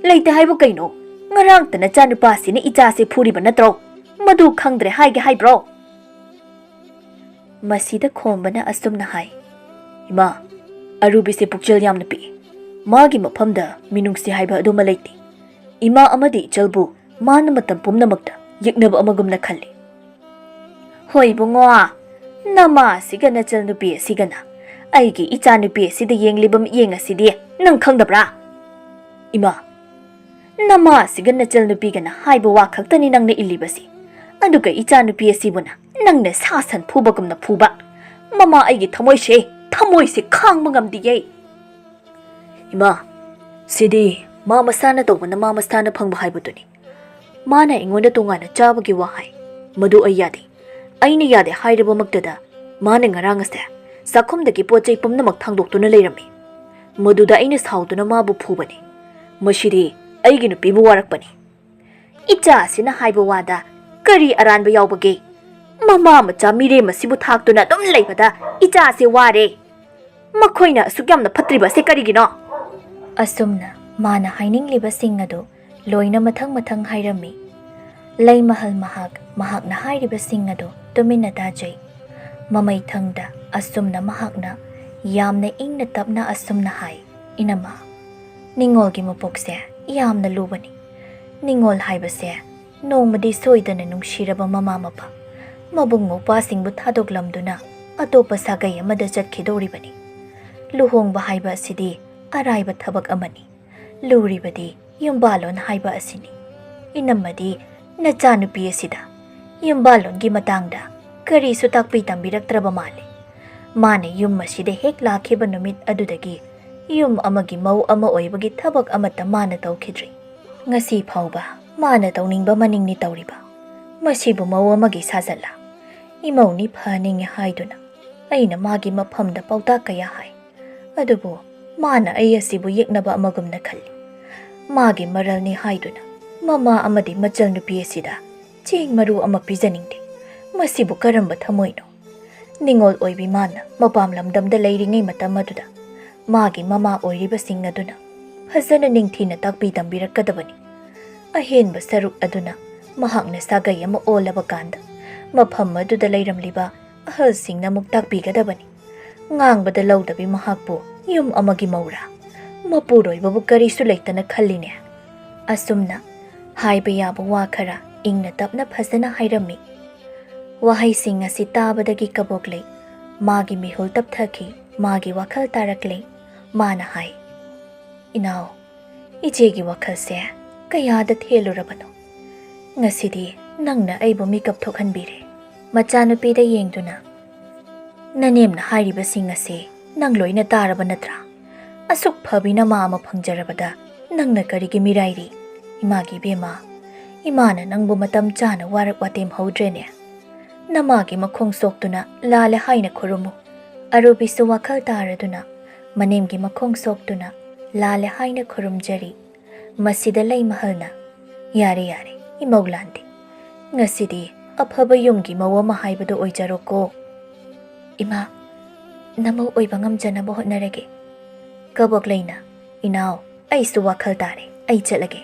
"ꯂꯩꯇꯦ ꯍꯥꯏꯕꯨ ꯀꯩꯅꯣ? ꯉꯔꯥꯡꯇ ꯅꯆꯥꯅꯨꯄꯥꯁꯤꯅ ꯏꯆꯥꯁꯦ ꯐꯨꯔꯤꯕ ꯅꯠꯇ꯭ꯔꯣ? ꯃꯗꯨ ꯈꯪꯗ꯭ꯔꯦ ꯍꯥꯏꯒꯦ ꯍꯥꯏꯕ꯭ꯔꯣ?" ꯃꯁꯤꯗ ꯈꯣꯝꯕꯅ ꯑꯁꯨꯝꯅ ꯍꯥꯏ, "ꯏꯃꯥ, ꯑꯔꯨꯕꯤꯁꯦ ꯄꯨꯛꯆꯦꯜ ꯌꯥꯝꯅ ꯄꯤꯛꯏ꯫ ꯃꯥꯒꯤ ꯃꯐꯝꯗ ꯃꯤꯅꯨꯡꯁꯤ ꯍꯥꯏꯕ ꯑꯗꯨꯃ ꯂꯩꯇꯦ꯫ ꯏꯃꯥ ꯑꯃꯗꯤ ꯏꯆꯜꯕꯨ ꯃꯥꯅ ꯃꯇꯝ ꯄꯨꯝꯅꯃꯛꯇ ꯌꯦꯛꯅꯕ ꯑꯃꯒꯨꯝꯅ ꯈꯜꯂꯤ꯫" "ꯍꯣꯏ ꯏꯕꯨꯡꯉꯣ, ꯅꯃꯥ ꯑꯁꯤꯒ ꯅꯆꯜꯅꯨꯄꯤ ꯑꯁꯤꯒꯅ ꯑꯩꯒꯤ ꯏꯆꯥꯅꯨꯄꯤ ꯑꯁꯤꯗ ꯌꯦꯡꯂꯤꯕ ꯃꯤꯠꯌꯦꯡ ꯑꯁꯤꯗꯤ ꯅꯪ ꯈꯪꯗꯕ꯭ꯔꯥ?" "ꯏꯃꯥ, ꯅꯃꯥ ꯑꯁꯤꯒ ꯅꯆꯜꯅꯨꯄꯤꯒꯅ ꯍꯥꯏꯕ ꯋꯥ ꯈꯛꯇꯅꯤ ꯅꯪꯅ ꯏꯜꯂꯤꯕꯁꯤ꯫ ꯑꯗꯨꯒ ꯏꯆꯥꯅꯨꯄꯤ ꯑꯁꯤꯕꯨꯅ ꯅꯪꯅ ꯁꯥ ꯁꯟ ꯐꯨꯕꯒꯨꯝꯅ ꯐꯨꯕ꯫ ꯃꯃꯥ, ꯑꯩꯒꯤ ꯊꯃꯣꯏꯁꯦ, ꯊꯃꯣꯏꯁꯦ ꯈꯥꯡꯕ ꯉꯝꯗꯤꯌꯦ꯫" "ꯏꯃꯥ, ꯁꯤꯗꯤ ꯃꯥ ꯃꯁꯥꯅ ꯇꯧꯕꯅ ꯃꯥ ꯃꯁꯥꯅ ꯐꯪꯕ ꯍꯥꯏꯕꯗꯨꯅꯤ꯫ ꯃꯥꯅ ꯑꯩꯉꯣꯟꯗ ꯇꯣꯉꯥꯟꯅ ꯆꯥꯕꯒꯤ ꯋꯥ ꯍꯥꯏ꯫ ꯃꯗꯨ ꯑꯩ ꯌꯥꯗꯦ꯫ ꯑꯩꯅ ꯌꯥꯗꯦ ꯍꯥꯏꯔꯕꯃꯛꯇꯗ ꯃꯥꯅ ꯉꯔꯥꯡ ꯑꯁꯦ ꯆꯥꯛꯈꯨꯝꯗꯒꯤ ꯄꯣꯠ ꯆꯩ ꯄꯨꯝꯅꯃꯛ ꯊꯥꯡꯗꯣꯛꯇꯨꯅ ꯂꯩꯔꯝꯃꯤ꯫ ꯃꯗꯨꯗ ꯑꯩꯅ ꯁꯥꯎꯗꯨꯅ ꯃꯥꯕꯨ ꯐꯨꯕꯅꯤ꯫ ꯃꯁꯤꯗꯤ ꯑꯩꯒꯤ ꯅꯨꯄꯤꯕꯨ ꯋꯥꯔꯛꯄꯅꯤ꯫ ꯏꯆꯥꯁꯤꯅ ꯍꯥꯏꯕ ꯋꯥꯗ ꯀꯔꯤ ꯑꯔꯥꯟꯕ ꯌꯥꯎꯕꯒꯦ? ꯃꯃꯥ ꯃꯆꯥ ꯃꯤꯔꯦꯝ ꯑꯁꯤꯕꯨ ꯊꯥꯛꯇꯨꯅ ꯑꯗꯨꯝ ꯂꯩꯕꯗ ꯏꯆꯥꯁꯦ ꯋꯥꯔꯦ꯫ ꯃꯈꯣꯏꯅ ꯑꯁꯨꯛ ꯌꯥꯝꯅ ꯐꯠꯇ꯭ꯔꯤꯕ ꯑꯁꯤ ꯀꯔꯤꯒꯤꯅꯣ? ꯑꯁꯨꯝꯅ ꯃꯥꯅ ꯍꯥꯏꯅꯤꯡꯂꯤꯕꯁꯤꯡ ꯑꯗꯨ ꯂꯣꯏꯅ ꯃꯊꯪ ꯃꯊꯪ ꯍꯥꯏꯔꯝꯃꯤ꯫ ꯂꯩꯃꯍꯜ ꯃꯍꯥꯛ ꯃꯍꯥꯛꯅ ꯍꯥꯏꯔꯤꯕꯁꯤꯡ ꯑꯗꯨ ꯇꯨꯃꯤꯟꯅ ꯇꯥꯖꯩ꯫ ꯃꯃꯩꯊꯪꯗ ꯑꯁꯨꯝꯅ ꯃꯍꯥꯛꯅ ꯌꯥꯝꯅ ꯏꯪꯅ ꯇꯞꯅ ꯑꯁꯨꯝꯅ ꯍꯥꯏ, "ꯏꯅꯝꯃ, ꯅꯤꯡꯉꯣꯜꯒꯤ ꯃꯄꯣꯛꯁꯦ ꯌꯥꯝꯅ ꯂꯨꯕꯅꯤ꯫ ꯅꯤꯡꯉꯣꯜ ꯍꯥꯏꯕꯁꯦ ꯅꯣꯡꯃꯗꯤ ꯁꯣꯏꯗꯅ ꯅꯨꯡꯁꯤꯔꯕ ꯃꯃꯥ ꯃꯄꯥ, ꯃꯕꯨꯡ ꯃꯧꯄ꯭ꯋꯥꯁꯤꯡꯕꯨ ꯊꯥꯗꯣꯛꯂꯝꯗꯨꯅ ꯑꯇꯣꯞꯄ ꯁꯥꯒꯩ ꯑꯃꯗ ꯆꯠꯈꯤꯗꯧꯔꯤꯕꯅꯤ꯫ ꯂꯨꯍꯣꯡꯕ ꯍꯥꯏꯕ ꯑꯁꯤꯗꯤ ꯑꯔꯥꯏꯕ ꯊꯕꯛ ꯑꯃꯅꯤ꯫ ꯂꯨꯔꯤꯕꯗꯤ ꯌꯨꯝꯕꯥꯜꯂꯣꯟ ꯍꯥꯏꯕ ꯑꯁꯤꯅꯤ꯫ ꯏꯅꯝꯃꯗꯤ ꯅꯆꯥꯅꯨꯄꯤ ꯑꯁꯤꯗ ꯌꯨꯝꯕꯥꯜꯂꯣꯟꯒꯤ ꯃꯇꯥꯡꯗ ꯀꯔꯤꯁꯨ ꯇꯥꯛꯄꯤ ꯇꯝꯕꯤꯔꯛꯇ꯭ꯔꯕ ꯃꯥꯜꯂꯦ꯫ ꯃꯥꯅ ꯌꯨꯝ ꯑꯁꯤꯗ ꯍꯦꯛ ꯂꯥꯛꯈꯤꯕ ꯅꯨꯃꯤꯠ ꯑꯗꯨꯗꯒꯤ ꯌꯨꯝ ꯑꯃꯒꯤ ꯃꯧ ꯑꯃ ꯑꯣꯏꯕꯒꯤ ꯊꯕꯛ ꯑꯃꯠꯇ ꯃꯥꯅ ꯇꯧꯈꯤꯗ꯭ꯔꯤ꯫ ꯉꯁꯤ ꯐꯥꯎꯕ ꯃꯥꯅ ꯇꯧꯅꯤꯡꯕ ꯃꯅꯤꯡꯅꯤ ꯇꯧꯔꯤꯕ꯫ ꯃꯁꯤꯕꯨ ꯃꯧ ꯑꯃꯒꯤ ꯁꯥꯖꯠꯂ? ꯏꯃꯧꯅꯤ ꯐꯍꯟꯅꯤꯡꯉꯦ ꯍꯥꯏꯗꯨꯅ ꯑꯩꯅ ꯃꯥꯒꯤ ꯃꯐꯝꯗ ꯄꯥꯎꯇꯥꯛ ꯀꯌꯥ ꯍꯥꯏ꯫ ꯑꯗꯨꯕꯨ ꯃꯥꯅ ꯑꯩ ꯑꯁꯤꯕꯨ ꯌꯦꯛꯅꯕ ꯑꯃꯒꯨꯝꯅ ꯈꯜꯂꯤ꯫ ꯃꯥꯒꯤ ꯃꯔꯜꯅꯤ ꯍꯥꯏꯗꯨꯅ ꯃꯃꯥ ꯑꯃꯗꯤ ꯃꯆꯜ ꯅꯨꯄꯤ ꯑꯁꯤꯗ ꯆꯦꯡ ꯃꯔꯨ ꯑꯃ ꯄꯤꯖꯅꯤꯡꯗꯦ꯫ ꯃꯁꯤꯕꯨ ꯀꯔꯝꯕ ꯊꯃꯣꯏꯅꯣ? ꯅꯤꯡꯉꯣꯜ ꯑꯣꯏꯕꯤ ꯃꯥꯅ ꯃꯄꯥꯝ ꯂꯝꯗꯝꯗ ꯂꯩꯔꯤꯉꯩ ꯃꯇꯝ ꯑꯗꯨꯗ ꯃꯥꯒꯤ ꯃꯃꯥ ꯑꯣꯏꯔꯤꯕꯁꯤꯡ ꯑꯗꯨꯅ ꯐꯖꯅ ꯅꯤꯡꯊꯤꯅ ꯇꯥꯛꯄꯤ ꯇꯝꯕꯤꯔꯛꯀꯗꯕꯅꯤ꯫ ꯑꯍꯦꯟꯕ ꯁꯔꯨꯛ ꯑꯗꯨꯅ ꯃꯍꯥꯛꯅ ꯁꯥꯒꯩ ꯑꯃ ꯑꯣꯜꯂꯕ ꯀꯥꯟꯗ ꯃꯐꯝ ꯑꯗꯨꯗ ꯂꯩꯔꯝꯂꯤꯕ ꯑꯍꯜꯁꯤꯡꯅ ꯑꯃꯨꯛ ꯇꯥꯛꯄꯤꯒꯗꯕꯅꯤ꯫ ꯉꯥꯡꯕꯗ ꯂꯧꯗꯕꯤ ꯃꯍꯥꯛꯄꯨ ꯌꯨꯝ ꯑꯃꯒꯤ ꯃꯧꯔꯥ? ꯃꯄꯨꯔꯣꯏꯕꯕꯨ ꯀꯔꯤꯁꯨ ꯂꯩꯇꯅ ꯈꯜꯂꯤꯅꯦ?" ꯑꯁꯨꯝꯅ ꯍꯥꯏꯕ ꯌꯥꯕ ꯋꯥ ꯈꯔ ꯏꯪꯅ ꯇꯞꯅ ꯐꯖꯅ ꯍꯥꯏꯔꯝꯃꯤ꯫ ꯋꯥꯍꯩꯁꯤꯡ ꯑꯁꯤ ꯇꯥꯕꯗꯒꯤ ꯀꯕꯣꯛꯂꯩ ꯃꯥꯒꯤ ꯃꯤꯍꯨꯜ ꯇꯞꯊꯈꯤ, ꯃꯥꯒꯤ ꯋꯥꯈꯜ ꯇꯥꯔꯛꯂꯦ꯫ ꯃꯥꯅ ꯍꯥꯏ, "ꯏꯅꯥꯎ, ꯏꯆꯦꯒꯤ ꯋꯥꯈꯜꯁꯦ ꯀꯌꯥꯗ ꯊꯦꯜꯂꯨꯔꯕꯅꯣ? ꯉꯁꯤꯗꯤ ꯅꯪꯅ ꯑꯩꯕꯨ ꯃꯤꯀꯞ ꯊꯣꯛꯍꯟꯕꯤꯔꯦ꯫" ꯃꯆꯥꯅꯨꯄꯤꯗ ꯌꯦꯡꯗꯨꯅ, "ꯅꯅꯦꯝꯅ ꯍꯥꯏꯔꯤꯕꯁꯤꯡ ꯑꯁꯤ ꯅꯪ ꯂꯣꯏꯅ ꯇꯥꯔꯕ ꯅꯠꯇ꯭ꯔꯥ? ꯑꯁꯨꯛ ꯐꯕꯤ ꯅꯃꯥ ꯑꯃ ꯐꯪꯖꯔꯕꯗ ꯅꯪꯅ ꯀꯔꯤꯒꯤ ꯃꯤꯔꯥꯏꯔꯤ? ꯏꯃꯥꯒꯤ ꯏꯕꯦꯝꯃ, ꯏꯃꯥꯅ ꯅꯪꯕꯨ ꯃꯇꯝ ꯆꯥꯅ ꯋꯥꯔꯛ ꯋꯥꯇꯦꯝ ꯍꯧꯗ꯭ꯔꯦꯅꯦ꯫ ꯅꯃꯥꯒꯤ ꯃꯈꯣꯡ ꯁꯣꯛꯇꯨꯅ ꯂꯥꯜꯂꯦ ꯍꯥꯏꯅ ꯈꯨꯔꯨꯝꯃꯨ꯫" ꯑꯔꯨꯕꯤꯁꯨ ꯋꯥꯈꯜ ꯇꯥꯔꯗꯨꯅ ꯃꯅꯦꯝꯒꯤ ꯃꯈꯣꯡ ꯁꯣꯛꯇꯨꯅ ꯂꯥꯜꯂꯦ ꯍꯥꯏꯅ ꯈꯨꯔꯨꯝꯖꯔꯤ꯫ ꯃꯁꯤꯗ ꯂꯩꯃꯍꯜꯅ, "ꯌꯥꯔꯦ, ꯌꯥꯔꯦ, ꯏꯃꯧ ꯂꯥꯟꯗꯦ꯫ ꯉꯁꯤꯗꯤ ꯑꯐꯕ ꯌꯨꯝꯒꯤ ꯃꯧ ꯑꯃ ꯍꯥꯏꯕꯗꯨ ꯑꯣꯏꯖꯔꯣꯀꯣ꯫" "ꯏꯃꯥ, ꯅꯃꯧ ꯑꯣꯏꯕ ꯉꯝꯖꯅꯕ ꯍꯣꯠꯅꯔꯒꯦ꯫" ꯀꯕꯣꯛꯂꯩꯅ, "ꯏꯅꯥꯎ, ꯑꯩꯁꯨ ꯋꯥꯈꯜ ꯇꯥꯔꯦ, ꯑꯩ ꯆꯠꯂꯒꯦ꯫"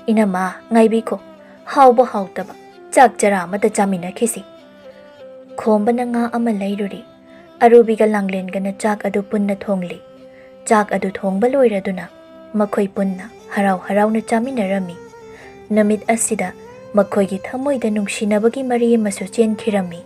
"ꯏꯅꯝꯃ, ꯉꯥꯏꯕꯤꯈꯣ, ꯍꯥꯎꯕ ꯍꯥꯎꯇꯕ ꯆꯥꯛ ꯆꯔꯥ ꯑꯃꯇ ꯆꯥꯃꯤꯟꯅꯈꯤꯁꯤ꯫" ꯈꯣꯝꯕꯅ ꯉꯥ ꯑꯃ ꯂꯩꯔꯨꯔꯤ꯫ ꯑꯔꯨꯕꯤꯒ ꯂꯥꯡꯂꯦꯟꯒꯅ ꯆꯥꯛ ꯑꯗꯨ ꯄꯨꯟꯅ ꯊꯣꯡꯂꯤ꯫ ꯆꯥꯛ ꯑꯗꯨ ꯊꯣꯡꯕ ꯂꯣꯏꯔꯗꯨꯅ ꯃꯈꯣꯏ ꯄꯨꯟꯅ ꯍꯔꯥꯎ ꯍꯔꯥꯎꯅ ꯆꯥꯃꯤꯟꯅꯔꯝꯃꯤ꯫ ꯅꯨꯃꯤꯠ ꯑꯁꯤꯗ ꯃꯈꯣꯏꯒꯤ ꯊꯃꯣꯏꯗ ꯅꯨꯡꯁꯤꯅꯕꯒꯤ ꯃꯔꯤ ꯑꯃꯁꯨ ꯆꯦꯟꯈꯤꯔꯝꯃꯤ꯫